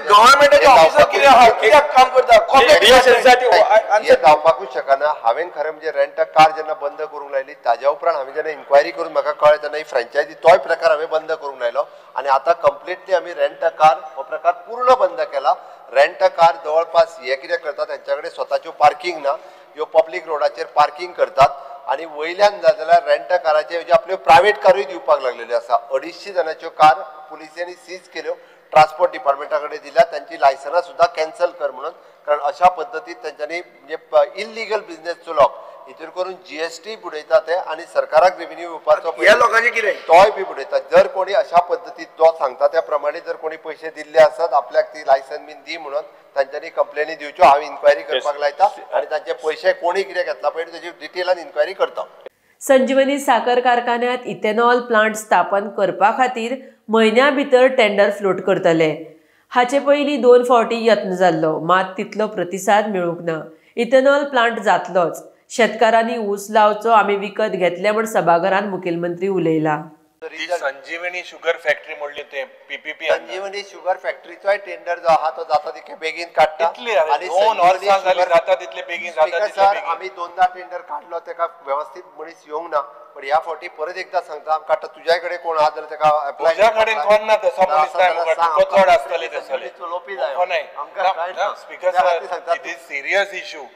हें जावपाकूच शकना. हांवें खरें म्हणजे रेंट अ कार जेन्ना बंद करूंक लायली ताज्या उपरांत हांवें जेन्ना इन्क्वायरी करून म्हाका कळ्ळें तेन्ना ही फ्रँचायजी तोय प्रकार हांवें बंद करूंक लायलो. आनी आतां कंप्लिटली आमी रेंट अ कार हो प्रकार पूर्ण बंद केला. रेंट अ कार जवळपास हे कितें करतात, तेंच्या कडेन स्वताच्यो पार्किंग ना, ह्यो पब्लीक रोडाचेर पार्किंग करतात. आनी वयल्यान जाय जाल्यार रेंट अ काराचे जे आपल्यो प्रायवेट कारूय दिवपाक लागलेल्यो आसा. 250 जाणांच्यो कार पुलिसांनी सीज केल्यो, ट्रान्सपोर्ट डिपार्टमेंटा कडेन दिल्या, तांची लायसनां सुद्दां कॅन्सल कर म्हणून. कारण अशा पद्दतीन तेंच्यांनी म्हणजे इल्लिगल बिजनेस चलोवप, हितून करून GST बुडयता ते आनी सरकाराक रेव्हेन्यू येवपाचो तोय बी बुडयता. जर कोणी अशा पद्दतीन तो सांगता त्या प्रमाणे जर कोणी पयशे दिल्ले आसत आपल्याक ती लायसन बीन दी म्हणून तांच्यांनी कंप्लेनी दिवच्यो. हांव इन्क्वायरी करपाक लायता आनी तांचे पयशे कोणी कितें घेतला पळय तेजी डिटेलान इन्क्वायरी करता. संजीवनी साखर कारखान्यात इथेनॉल प्लांट स्थापन करपा खातीर म्हयन्या भितर टेंडर फ्लोट करतले. हाचे पयलीं 2 फावटी यत्न जाल्लो, मात तितलो प्रतिसाद मेळूंक ना. इथेनॉल प्लांट जातलोच, शेतकारांनी ऊस लावचो, आमी विकत घेतले म्हूण सभाघरांत मुखेलमंत्री उलयला. संजीवनी शुगर फॅक्टरी म्हणली ते पीपीपी संजीवनी शुगर फॅक्टरीचोय टेंडर जो आहा तो जाता तितके बेगीन काडटा. आनी 2 वर्सां जाली जाता तितले बेगीन जाता. सर आमी 2दा टेंडर काडलो तेका व्यवस्थीत मनीस येवंक ना, पण ह्या फावटी परत एकदा सांगता आमकां आतां तुज्या कडेन कोण आहा जाल्यार तेका एप्लाय. तुज्या कडेन कोण ना तसो मनीस ना, चड आसतले तसले चलोवपी जाय. Speaker sir, it is serious issue.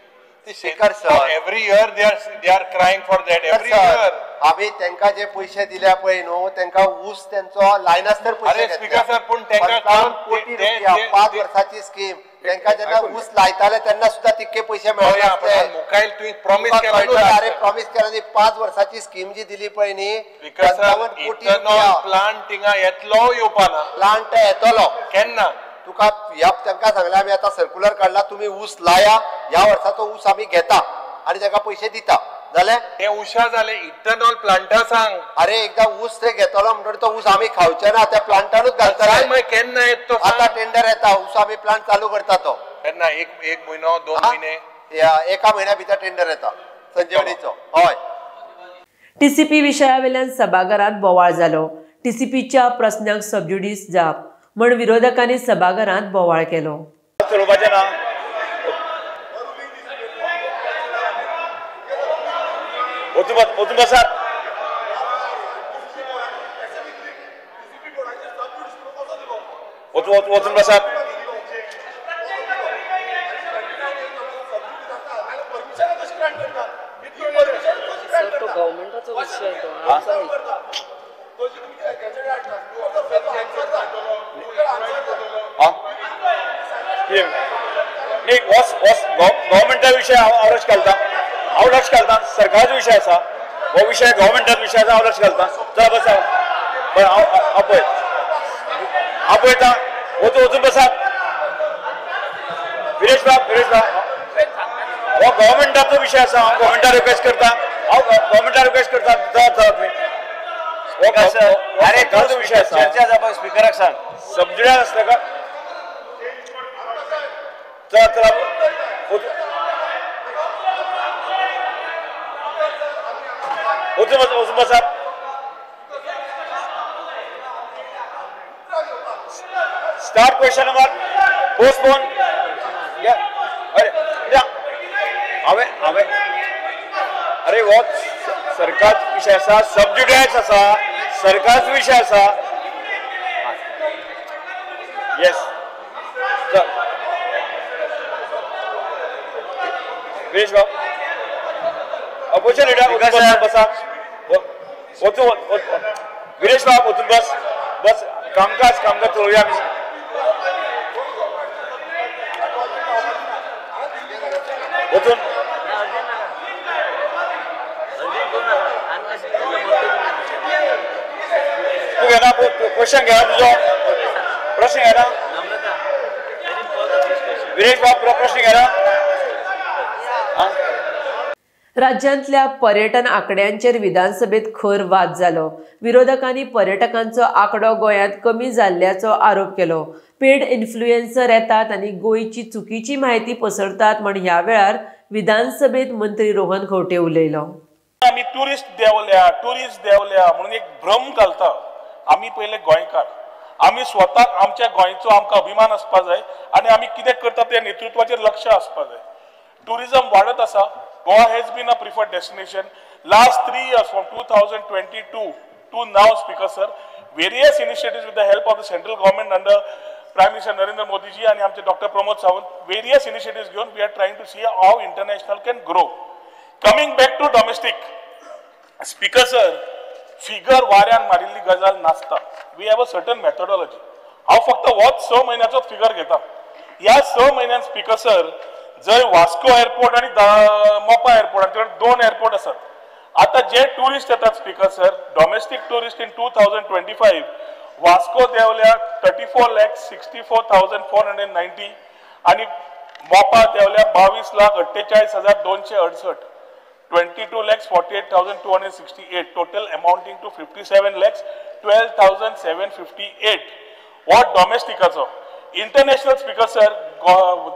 Speaker sir, every year they are crying for that every year. आम्ही त्यांका जे पैसे दिल्या पळय न्हू तेंका ऊस तेंचो लायनासतर पैसे घेतले. स्पीकर सर, पूण तेंका 55 कोटी रुपया 5 वर्साची स्कीम तेंका जेन्ना ऊस लायताले तेन्ना सुद्धा तितके पैसे मेळनासले. मुखायल तुवें प्रॉमिस केला. अरे प्रॉमिस केला न्ही, 5 वर्साची स्कीम जी दिली पळय न्ही 55 कोटी रुपया. प्लांट थिंगा येतलो येवपा ना, प्लांट येतलो केन्ना तुका ह्या तांकां सांगलें आमी आतां सर्कुलर काडला, तुमी ऊस लाया, ह्या वर्साचो ऊस आमी घेता आनी ताका पयशे दिता. जालें ते उशा जाले. इथेनॉल प्लांटा सांग. अरे एकदा ऊस ते घेतलो म्हणटकीर तो ऊस आमी खावचे ना, त्या प्लांटानूच घालतले. मागीर केन्ना येत तो? आतां टेंडर येता, ऊस आमी प्लांट चालू करता तो केन्ना? एक म्हयनो 2 म्हयने, एका म्हयन्या भितर टेंडर येता संजीवनीचो. हय. टीसीपी विशयावेल्यान सभाघरांत बोवाळ जालो. टीसीपीच्या प्रस्नाक सबज्युडीस जाप म्हण विरोधकांनी सभाघरांत बोवाळ केलो. चलोवपाचें ना. वचून बसात. वचून बसात. गव्हर्मेंटाचो विशय तो. गव्हर्मेंटा विशय हांव लक्ष घालता, हांव लक्ष घालता. सरकाराचो विशय आसा हो विशय, गव्हर्मेंटाचो विशय आसा, हांव लक्ष घालता. चला बसा. बरें, हांव पळय, हांव पळयता. वचून बसात. विरेश बाब, विरेश बाब, हो गव्हर्मेंटाचो विशय आसा, हांव गव्हर्मेंटा रिक्वेस्ट करता, हांव गव्हर्मेंटा रिक्वेस्ट करता. चला चला तुमी. अरे सरकाराचो विशय आसा, चर्चा जावपाक स्पिकराक सांग. सबज्युडीस आसता का? चला चला वचून बसात. Start question number postpone. अरे हांवें हांवें अरे हो सरकार विशय आसा, सबज्युडीस आसा, सरकारचो विशय आसा. येस विरेश बाब, अपोजिशन लिडर बसा. वचून विरेश बाब वचून बस बस. कामकाज कामकाज चलोवया आमी. वचून तूं घेना क्वेश्चन घेना, तुजो प्रश्न घेना विरेश बाब, प्रश्न घेना. राज्यांतल्या पर्यटन आंकड्यांचेर विधानसभेत खर वाद जालो. विरोधकांनी पर्यटकांचो आंकडो गोंयांत कमी जाल्ल्याचो आरोप केलो. पेड इन्फ्लुएन्सर येतात आनी गोंयची चुकीची म्हायती पसरतात म्हण ह्या वेळार विधानसभेत मंत्री रोहन खंवटे उलयलो. आमी ट्युरिस्ट देंवल्या, ट्युरिस्ट देंवल्या म्हणून एक भ्रम घालता. आमी पयले गोंयकार, आमी स्वताक आमच्या गोंयचो आमकां अभिमान आसपा जाय आनी आमी कितें करता त्या नेतृत्वाचेर लक्ष आसपा जाय. ट्युरिजम वाडत आसा. Goa has been a preferred destination last 3 years from 2022 to now. Speaker sir, various initiatives with the help of the central government under Prime Minister Narendra Modi ji and आमचे Dr. Pramod Sawant, various initiatives घेवन we are trying to see how international can grow. Coming back to domestic, Speaker sir, figure वाऱ्यान मारिल्ली गजाल नासता. We have a certain methodology. हांव फक्त होच 6 म्हयन्याचो फिगर घेता. ह्या 6 म्हयन्यान स्पीकर सर, जंय वास्को एअरपोर्ट आनी मोपा एअरपोर्ट आमचे कडेन 2 एअरपोर्ट आसात. आतां जे ट्युरिस्ट येतात speaker sir, domestic tourist in 2025 Vasco देंवल्या 34,64,490 आनी मोपा देंवल्या 22,48,268, 22,48,268, total amounting to 57,12,758. हो डॉमेस्टिकाचो. इंटरनॅशनल स्पीकर सर,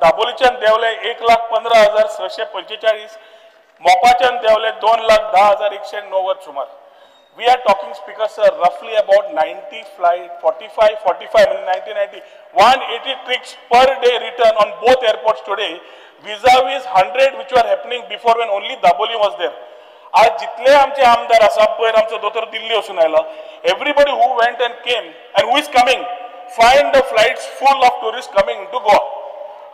दाबोलीच्यान देंवले 1,15,645, मोपाच्यान देंवले 2,10,190 सुमार. We are talking, Speaker sir, roughly about 90 flight, 45, 45, 90, 90, 180 trips per day return on both airports today, vis-a-vis 100 which were happening before when only Dabolim was there. आज जितले आमचे आमदार आसा, पयर आमचो दोतोर दिल्ली वचून आयलो, everybody who went and came and who is coming, find the flights full of tourists coming to Goa.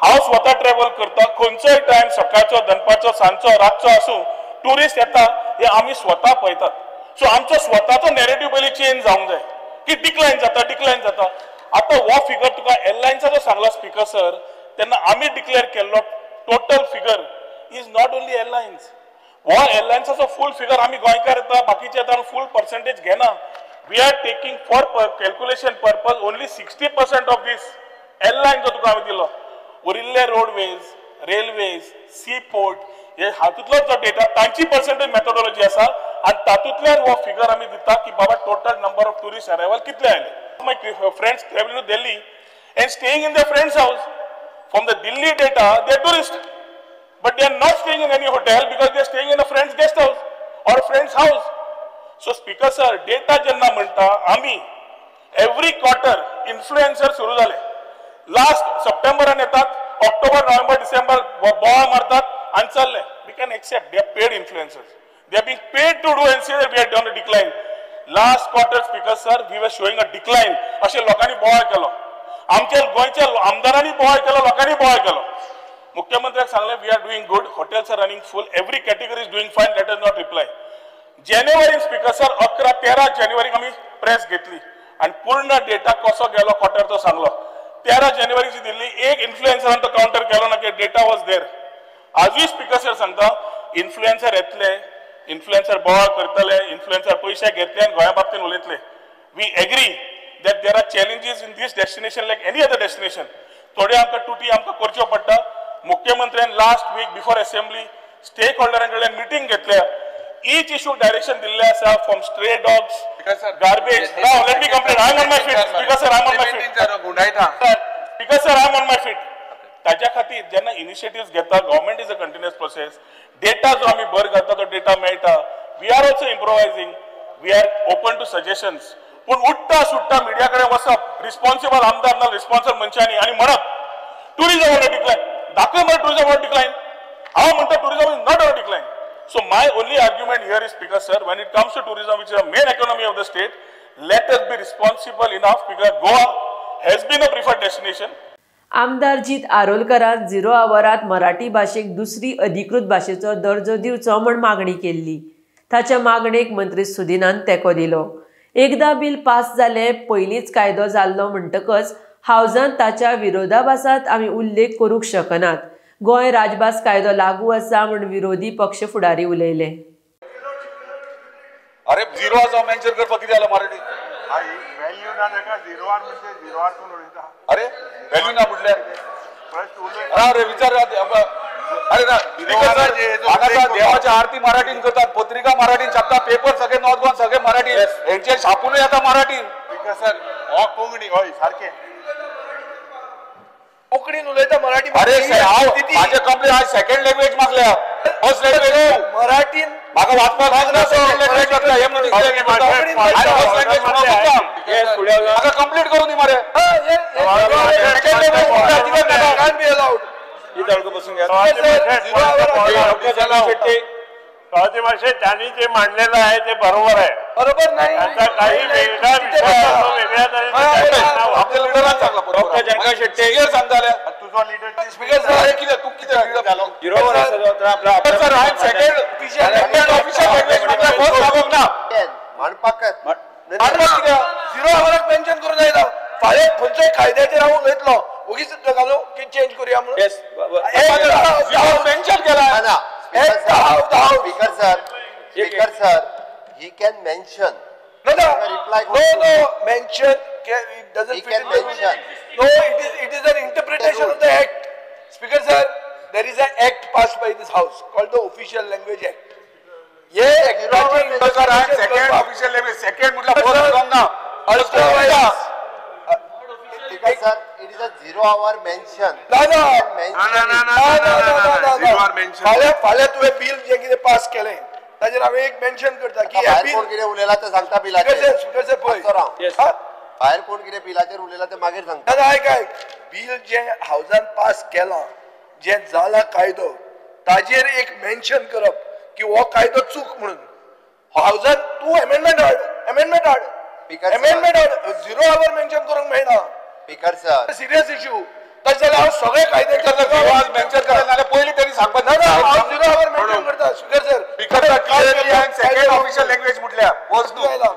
हांव स्वता ट्रॅव्हल करता, खंयचोय टायम, सकाळचो, दनपारचो, सांजचो, रातचो आसूं, ट्युरिस्ट येता हे आमी स्वता पळयतात. सो आमचो स्वताचो नॅरेटिव्ह पयलीं चेंज जावंक जाय की डिक्लायन जाता, डिक्लायन जाता. आतां हो फिगर तुका एरलायन्साचो सांगला स्पीकर सर, तेन्ना आमी डिक्लेअर केल्लो total figure is not only airlines. हो एरलायन्साचो फूल फिगर आमी गोंयकार येता, बाकीचे येता, फूल पर्सेंटेज घेना. We are taking for calculation purpose only 60% of this airline जो तुका आमी दिलो. उरिल्ले रोडवेज, रेल्वेज, सी पोर्ट हे हातूंतलो जो डेटा, तांची पर्सेंटेज मेथोडॉलॉजी आसा आनी तातूंतल्यान हो फिगर आमी दिता की बाबा total number of tourist arrival कितले आयले. My friends travelling to Delhi and staying in the friends house, from the Delhi data they are tourist, but they are not staying in any hotel because they are staying in a friend's guest house or friend's house. So speaker sir, data जेन्ना म्हणटा आमी every quarter influencer सुरू जाले. Last सप्टेंबरान येतात, ऑक्टोबर, नोव्हेंबर, डिसेंबर बोवाळ मारतात आनी चल्ले. We can accept they are paid influencers, they are being paid to do and say that we are done a decline. Last quarter speaker sir, we were showing a decline अशें लोकांनी बोवाळ केलो. आमच्या गोंयच्या आमदारांनी बोवाळ केलो, लोकांनी बोवाळ केलो. मुख्यमंत्र्याक सांगलें we are doing good, hotels are running full, every category is doing fine, let us not reply. जानेवारीन speaker sir 11-13 जानेवारीक आमी प्रेस घेतली आनी पूर्ण डेटा कसो गेलो क्वॉर्टर तो सांगलो. 13 जानेवारीची दिल्ली, एक इन्फ्लुएन्सरान तो कावंटर केलो ना की डेटा वॉज there. आजूय स्पीकर सर सांगता, इन्फ्लुएन्सर येतले, इन्फ्लुएन्सर बोवाळ करतले, इन्फ्लुएन्सर पयशे घेतले आनी गोंया बाबतीन उलयतले. We agree that there are challenges in this destination like any other destination. थोड्यो आमकां तुटी आमकां करच्यो पडटा. मुख्यमंत्र्यान last week before assembly stake होल्डरां कडल्यान मिटींग घेतल्या, इच इशू डायरेक्शन दिल्लें आसा, from stray dogs, garbage. Now let me complete, I am on my feet speaker sir, I am on my feet speaker sir, I am on my feet. ताज्या खातीर जेन्ना initiatives घेता, government is a continuous process. Data जो आमी भर घालता तो data मेळटा. We are also improvising, we are open to suggestions. पूण उठ्ठा सुट्टा मिडिया कडेन वचप, रिस्पॉन्सिबल आमदार ना रिस्पॉन्सिबल मनशांनी आनी म्हणप टुरिजम ऑन डिक्लायन, दाखय मरे टुरिजम ऑन डिक्लायन. हांव म्हणटा tourism is not on decline. So my only argument here is, Speaker sir, when it comes to tourism, which is the main economy of the state, let us be responsible enough because Goa has been a preferred destination. आमदार जीत आरोलकरान zero आवरात Marathi भाशेक दुसरी अधिकृत भाशेचो दर्जो दिवचो म्हण मागणी केल्ली. ताच्या मागणेक मंत्री सुदिनान तेंको दिलो. एकदा बिल पास जालें, पयलींच कायदो जाल्लो म्हणटकच हावजान ताच्या विरोधाभासात आमी उल्लेख करूंक शकनात. गोंय राजभास कायदो लागू आसा म्हण विरोधी पक्ष फुडारी उलयले. अरे झिरो आसा मेन्शन करपाक कितें जालें मराठी? व्हॅल्यू ना ताका झिरो आर म्हणजे झिरो आर कोण उलयता? अरे व्हॅल्यू ना म्हटल्यार अरे विचार. अरे ना देवाची आरती मराठीन करतात, पत्रिका मराठीन छापता, पेपर सगळे नॉर्थ गोवन सगळे मराठी, हेंचे छापूनय येता मराठीन. सर हो कोंकणी हय सारकें कोंकणीन उलयता मराठी. अरे हांव म्हाजे कंप्लेन आज सेकंड लँग्वेज मागल्या, फर्स्ट लँग्वेज मराठीन म्हाका वाचपाक लागना, सेकंड लँग्वेज मागल्या हे म्हणून फर्स्ट लँग्वेज म्हाका कंप्लीट करून दी मरे. सेकंड लँग्वेज माशे त्यांनी जे मांडलेलं आहे ते बरोबर आहे. बरोबर नाही त्यांचा काही वेगळा विषय वेगळ्या तुझो लिडर स्पीकर सर कितें तूं कितें झिरो आवराक मेन्शन करूं जायना. फाल्यां खंयच्याय कायद्याचेर हांव उलयतलो, ओगीच घालूं की चेंज करुया म्हणून मेन्शन केला. Speaker sir, Speaker sir, he can mention. No, no, reply. No, no, mention. It doesn't he fit can in the mention. No, it is an interpretation of the act. Speaker sir, there is an act passed by this house called the Official Language Act. Yeah, sir, I am second official language. Second मतलब first wrong ना. Otherwise, Speaker sir, it is a zero hour mention. No, no, no, no, no, no, no, zero hour mention. फाल्यां फाल्यां तुवें bill जें कितें pass केलें ताजेर हांवें एक मेन्शन करता की भायर कोण कितें उलयला तें सांगता बिलाचेर. स्पिकर पळय, भायर कोण कितें बिलाचेर उलयला तें मागीर सांगता. आयक आयक, बील जें हावजान पास केलां, जें जाला कायदो, ताजेर एक मेन्शन करप की हो कायदो चूक म्हणून. हावजान तूं एमेंडमेंट हाड, एमेंडमेंट हाड, एमेंडमेंट हाड, झिरो our mention करूंक मेळना. Speaker sir, serious issue. तशें जाल्यार हांव सगळे कायदे मेन्शन करता जाल्यार पयलीं तेणी सांगपाक ना, हांव झिरो our mention करता. Speaker sir, second official language म्हटल्यार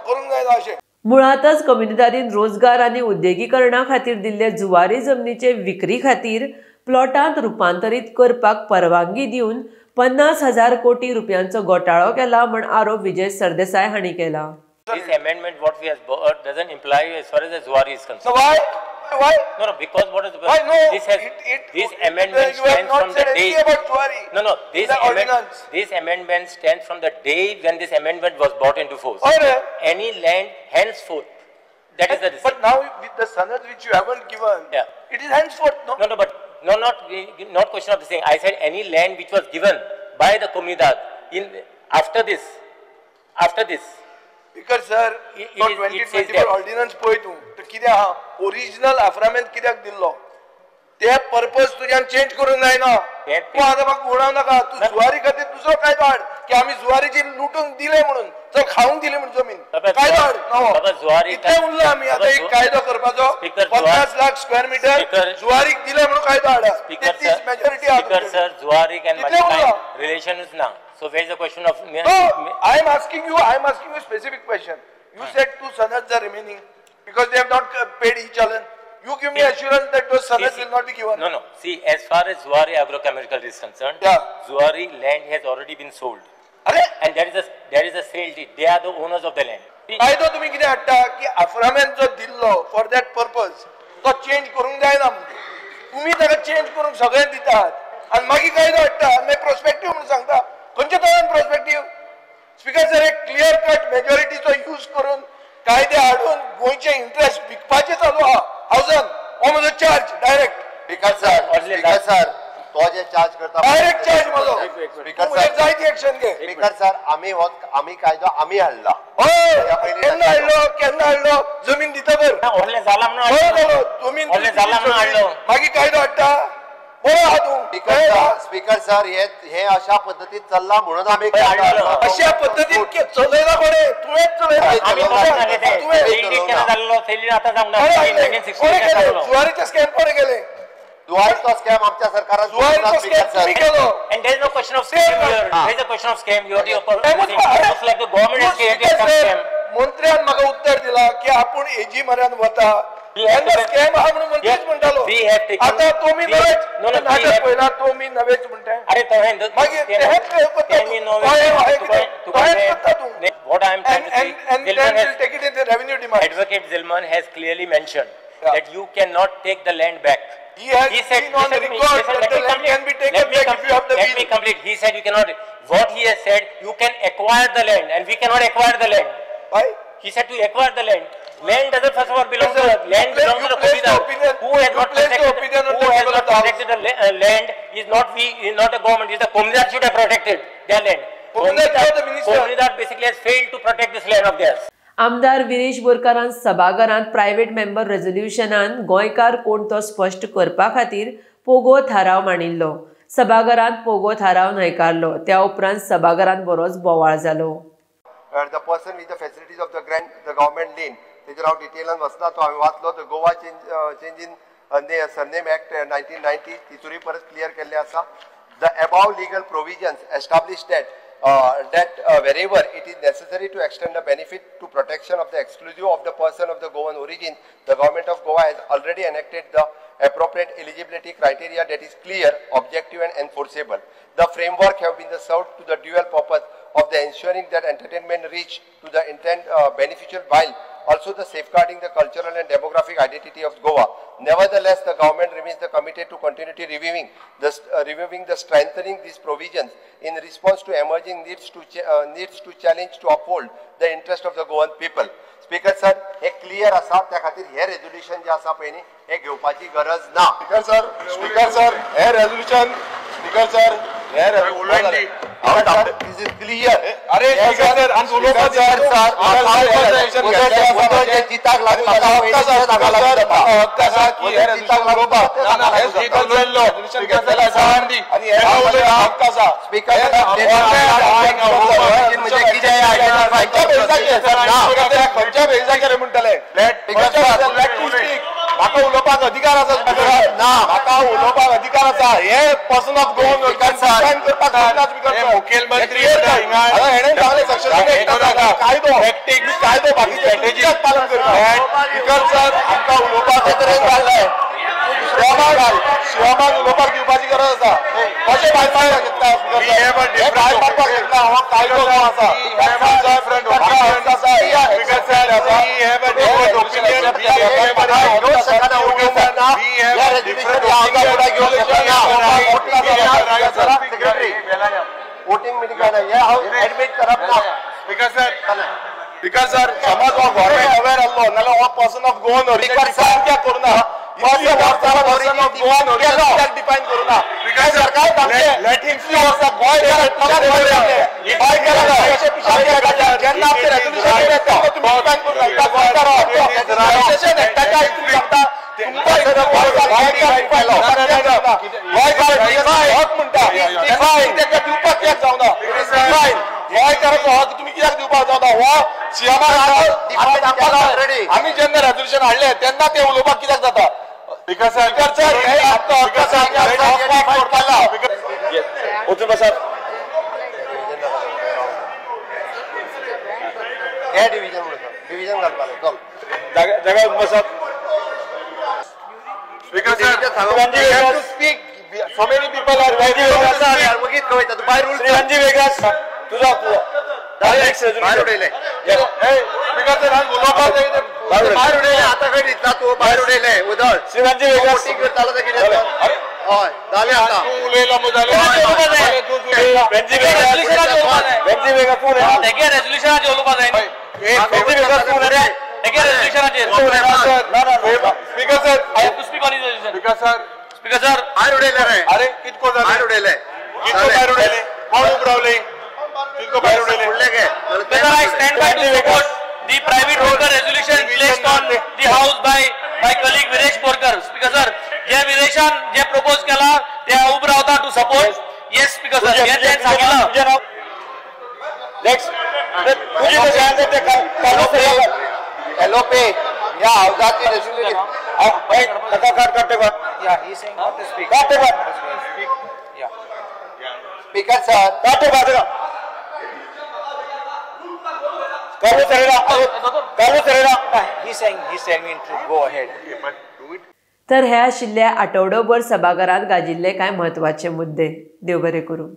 करूंक जायना अशें. मुळातच कम्युनिदादीन रोजगार आनी उद्देगीकरणा खातीर दिल्ले जुवारी जमनीचे विक्री खातीर प्लॉटांत रुपांतरीत करपाक परवानगी दिवन 50,000 कोटी रुपयांचो घोटाळो केला म्हण आरोप विजय सरदेसाय हांणी केला. This amendment what we have brought doesn't imply as far as the Zuari is concerned. So why? Why? No, no, because what is the why no? This has this amendment stands from the day. About Zuari. No, no, this amendment, this amendment stands from the day when this amendment was brought into force. Right. Any land henceforth, that is the. But now with the sanad which you haven't given, yeah, it is henceforth, no? No, no, but no, not question of the thing. I said any land which was given by the Comunidad in after this, after this. Speaker sir, तो 2024 ordnance पळय तूं, तर कितें आहा original आफ्रामेंत कित्याक दिल्लो ते purpose तुज्यान चेंज करूंक जायना. तूं आतां म्हाका घुंवडावं नाका. तूं जुवारी खातीर दुसरो कायदो हाड की आमी जुवारीची लुटून दिले म्हणून, चल खावंक दिली म्हणून जमीन, कायदो हाड नवो. इतलें उरलां आमी आतां एक कायदो करपाचो, 50 लाख स्क्वेअर मिटर जुवारीक दिले म्हणून कायदो हाडा. तेतीस मेजॉरिटी आहा. स्पीकर सर, जुवारीक आनी रिलेशनूच ना. So where is the question of... No, I am asking you, I am asking you specific question. You said 2 sanads are remaining because they have not paid e-challan. You give me assurance that those sanads will not be given. No, no. See, as far as Zuari Agrochemical is concerned, yeah, Zuari land has already been sold. Arre? And there is a sale deed. They are the owners of the land. कायदो तुम्ही कितें हाडटा की आफ्रामेन जो दिल्लो for that purpose तो change करूंक जायना. तुम्ही ताका चेंज करूंक सगळें दितात आनी मागीर कायदो हाडटा आनी मागीर प्रोस्पेक्टीव म्हणून सांगता. खंयच्या तरान प्रोस्पेक्टीव? स्पीकर सर, एक क्लियर कट मेजॉरिटीचो यूज करून कायदे हाडून गोंयचे इंट्रस्ट विकपाचे चालू आहा हावजान. हो म्हजो charge direct. Speaker sir, speaker sir, तो जे चार्ज करता डायरेक्ट चार्ज म्हजो. स्पीकर सर, जाय ती एक्शन घे. स्पीकर सर, आमी हो आमी कायदो आमी हाडला. हय, केन्ना हाडलो? केन्ना हाडलो? जमीन दिता बर जमीन हाडलो, मागीर कायदो हाडटा. स्पीकर स्पीकर सर, हे अशा पद्धतीत चल्ला म्हणून आमी अशा पद्धतीन चलयला कोणे? तुवेंच चलयला. जुवारीचे स्कॅम कोणे केले? जुवारीचो स्कॅम आमच्या सरकारान. जुवारीचो स्कॅम तुम्ही केलो. And there is no question of scam here. There is a question of scam. You are just like the government has created some scam. मंत्र्यान म्हाका उत्तर दिला की आपूण एजी म्हऱ्यान वता. स्कॅम आहा म्हणून मंत्रीच म्हणटालो. आतां तुमी नवेच नाटक पळयला, तुमी नवेच म्हणटा. अरे मागीर What I am trying to say, and then we'll take it in the revenue demand. Advocate Zilman has clearly mentioned that you cannot take the land back. He has said been on record that the land can be taken back if you have the Let me complete. He said you cannot. What he has said, you can acquire the land, and we cannot acquire the land. Why? He said to acquire the land. Land doesn't first of all belong to the land belongs to the Comunidad. Who has not protected the land is not we, is not the government. Is the Comunidad should have protected their land. Comunidad basically has failed to protect this land of theirs. आमदार विरेश बोरकारान सभाघरांत private member रेझोल्युशनान गोंयकार कोण तो स्पश्ट करपा खातीर पोगो थाराव मांडिल्लो. सभाघरांत पोगो थाराव न्हयकारलो. त्या उपरांत सभाघरांत बरोच बोवाळ जालो. The person with the facilities of the grant, the government lane, तेजेर हांव डिटेलान वचना, तो हांवें वाचलो. The Goa change in surname act 1990 तितूरय परत क्लियर केल्लें आसा. The above legal provisions establish that wherever it is necessary to extend the benefit to protection of the exclusive of the person of the Goan origin, the government of Goa has already enacted the appropriate eligibility criteria that is clear, objective and enforceable. The framework have been served to the dual purpose of the ensuring that entertainment reach to the intent beneficial while also the safeguarding the cultural and demographic identity of Goa. Nevertheless, the government remains the committed to continuity reviewing the strengthening these provisions in response to emerging needs to challenge to uphold the interest of the Goan people. Speaker sir, hey clear आसा, त्या खातीर हे resolution जे आसा पळय न्ही हे घेवपाची गरज ना. स्पीकर सर, हे रेजोल्युशन, स्पीकर सर, हे This is clear. अरे स्पीकर सर जिताक लागून हक्क आसा की हक्क आसा. स्पीकर खंयच्या बेजाचेर म्हणटले म्हाका उलोवपाक अधिकार आसा. ना म्हाका उलोवपाक अधिकार आसा. हे पर्सन ऑफ गोवन डिफायन करपाक शकना स्पीकर. मुखेलमंत्री हेणें सांगलें कायदो कायदो बाकीचे पालन करता. स्पीकर सर आमकां उलोवपाक जाल्लें शिवमान उलोवपाक दिवपाची गरज आसा. कशें भायर मारपाक शकता स्पीकर? भायर मारपाक शकना. हो कायदो जावन आसा. वोटिंग मिटिंग एडमिट करप ना. स्पीकर सर, स्पीकर सर समज हो गव्हर्मेंट अवेर आसलो नाल्यार हो पर्सन ऑफ गोवन कित्याक करुना? पर्सन ऑफ गोवन कित्याक डिफायन करुना? सरकार जेन्ना आमचें रेजोल्युशन येता तेन्ना तुमी डिफायन करुना. तुमी सांगता हक म्हणटा तेका दिवपाक कित्याक जावना? गोंयकाराचो हक तुमी कित्याक दिवपाक जावना? हो सीएमाक आमी जेन्ना रेजोल्युशन हाडलें तेन्ना ते उलोवपाक कित्याक जाता? स्पीकर सर हे आमकां हक्क आसा. वचून बसात. हे डिविजन डिविजन घालपाक चल जागा बसात. Speaker sir, you have to speak. So many people are waiting. Shri Vegas, तुझा तुझा. भायर उडयले. स्पीकर सर, हांव उलोवपाक जाय. भायर उडयले आतां खंय दितला तूं? भायर उडयले उदळ. श्रीरामजी वेगास वोटींग करतालो तें कितें? हय जालें आतां. तूं उलयला मग जालें. रेजोल्युशनाचेर उलोवपाक जाय. Speaker sir, I have to speak on his resolution. Speaker sir, speaker sir, भायर उडयले रे. अरे कितको जालें? भायर उडयले. कितको भायर उडयले? कोण उबो रावले? कितको भायर उडयले? Sir, I stand by to support the private worker resolution placed on the house by my colleague Viresh Borkar. Speaker sir, J विरेशान J propose केला ते हांव उबो रावता to support. Yes speaker sir, हे तें सांगिल्लां. नेक्स्ट तुझी एलओपी या हाउसाची resolution speaker sir तर हे आशिल्ले आठवडोभर सभाघरांत गाजिल्ले कांय म्हत्वाचे मुद्दे. देव बरें करूं.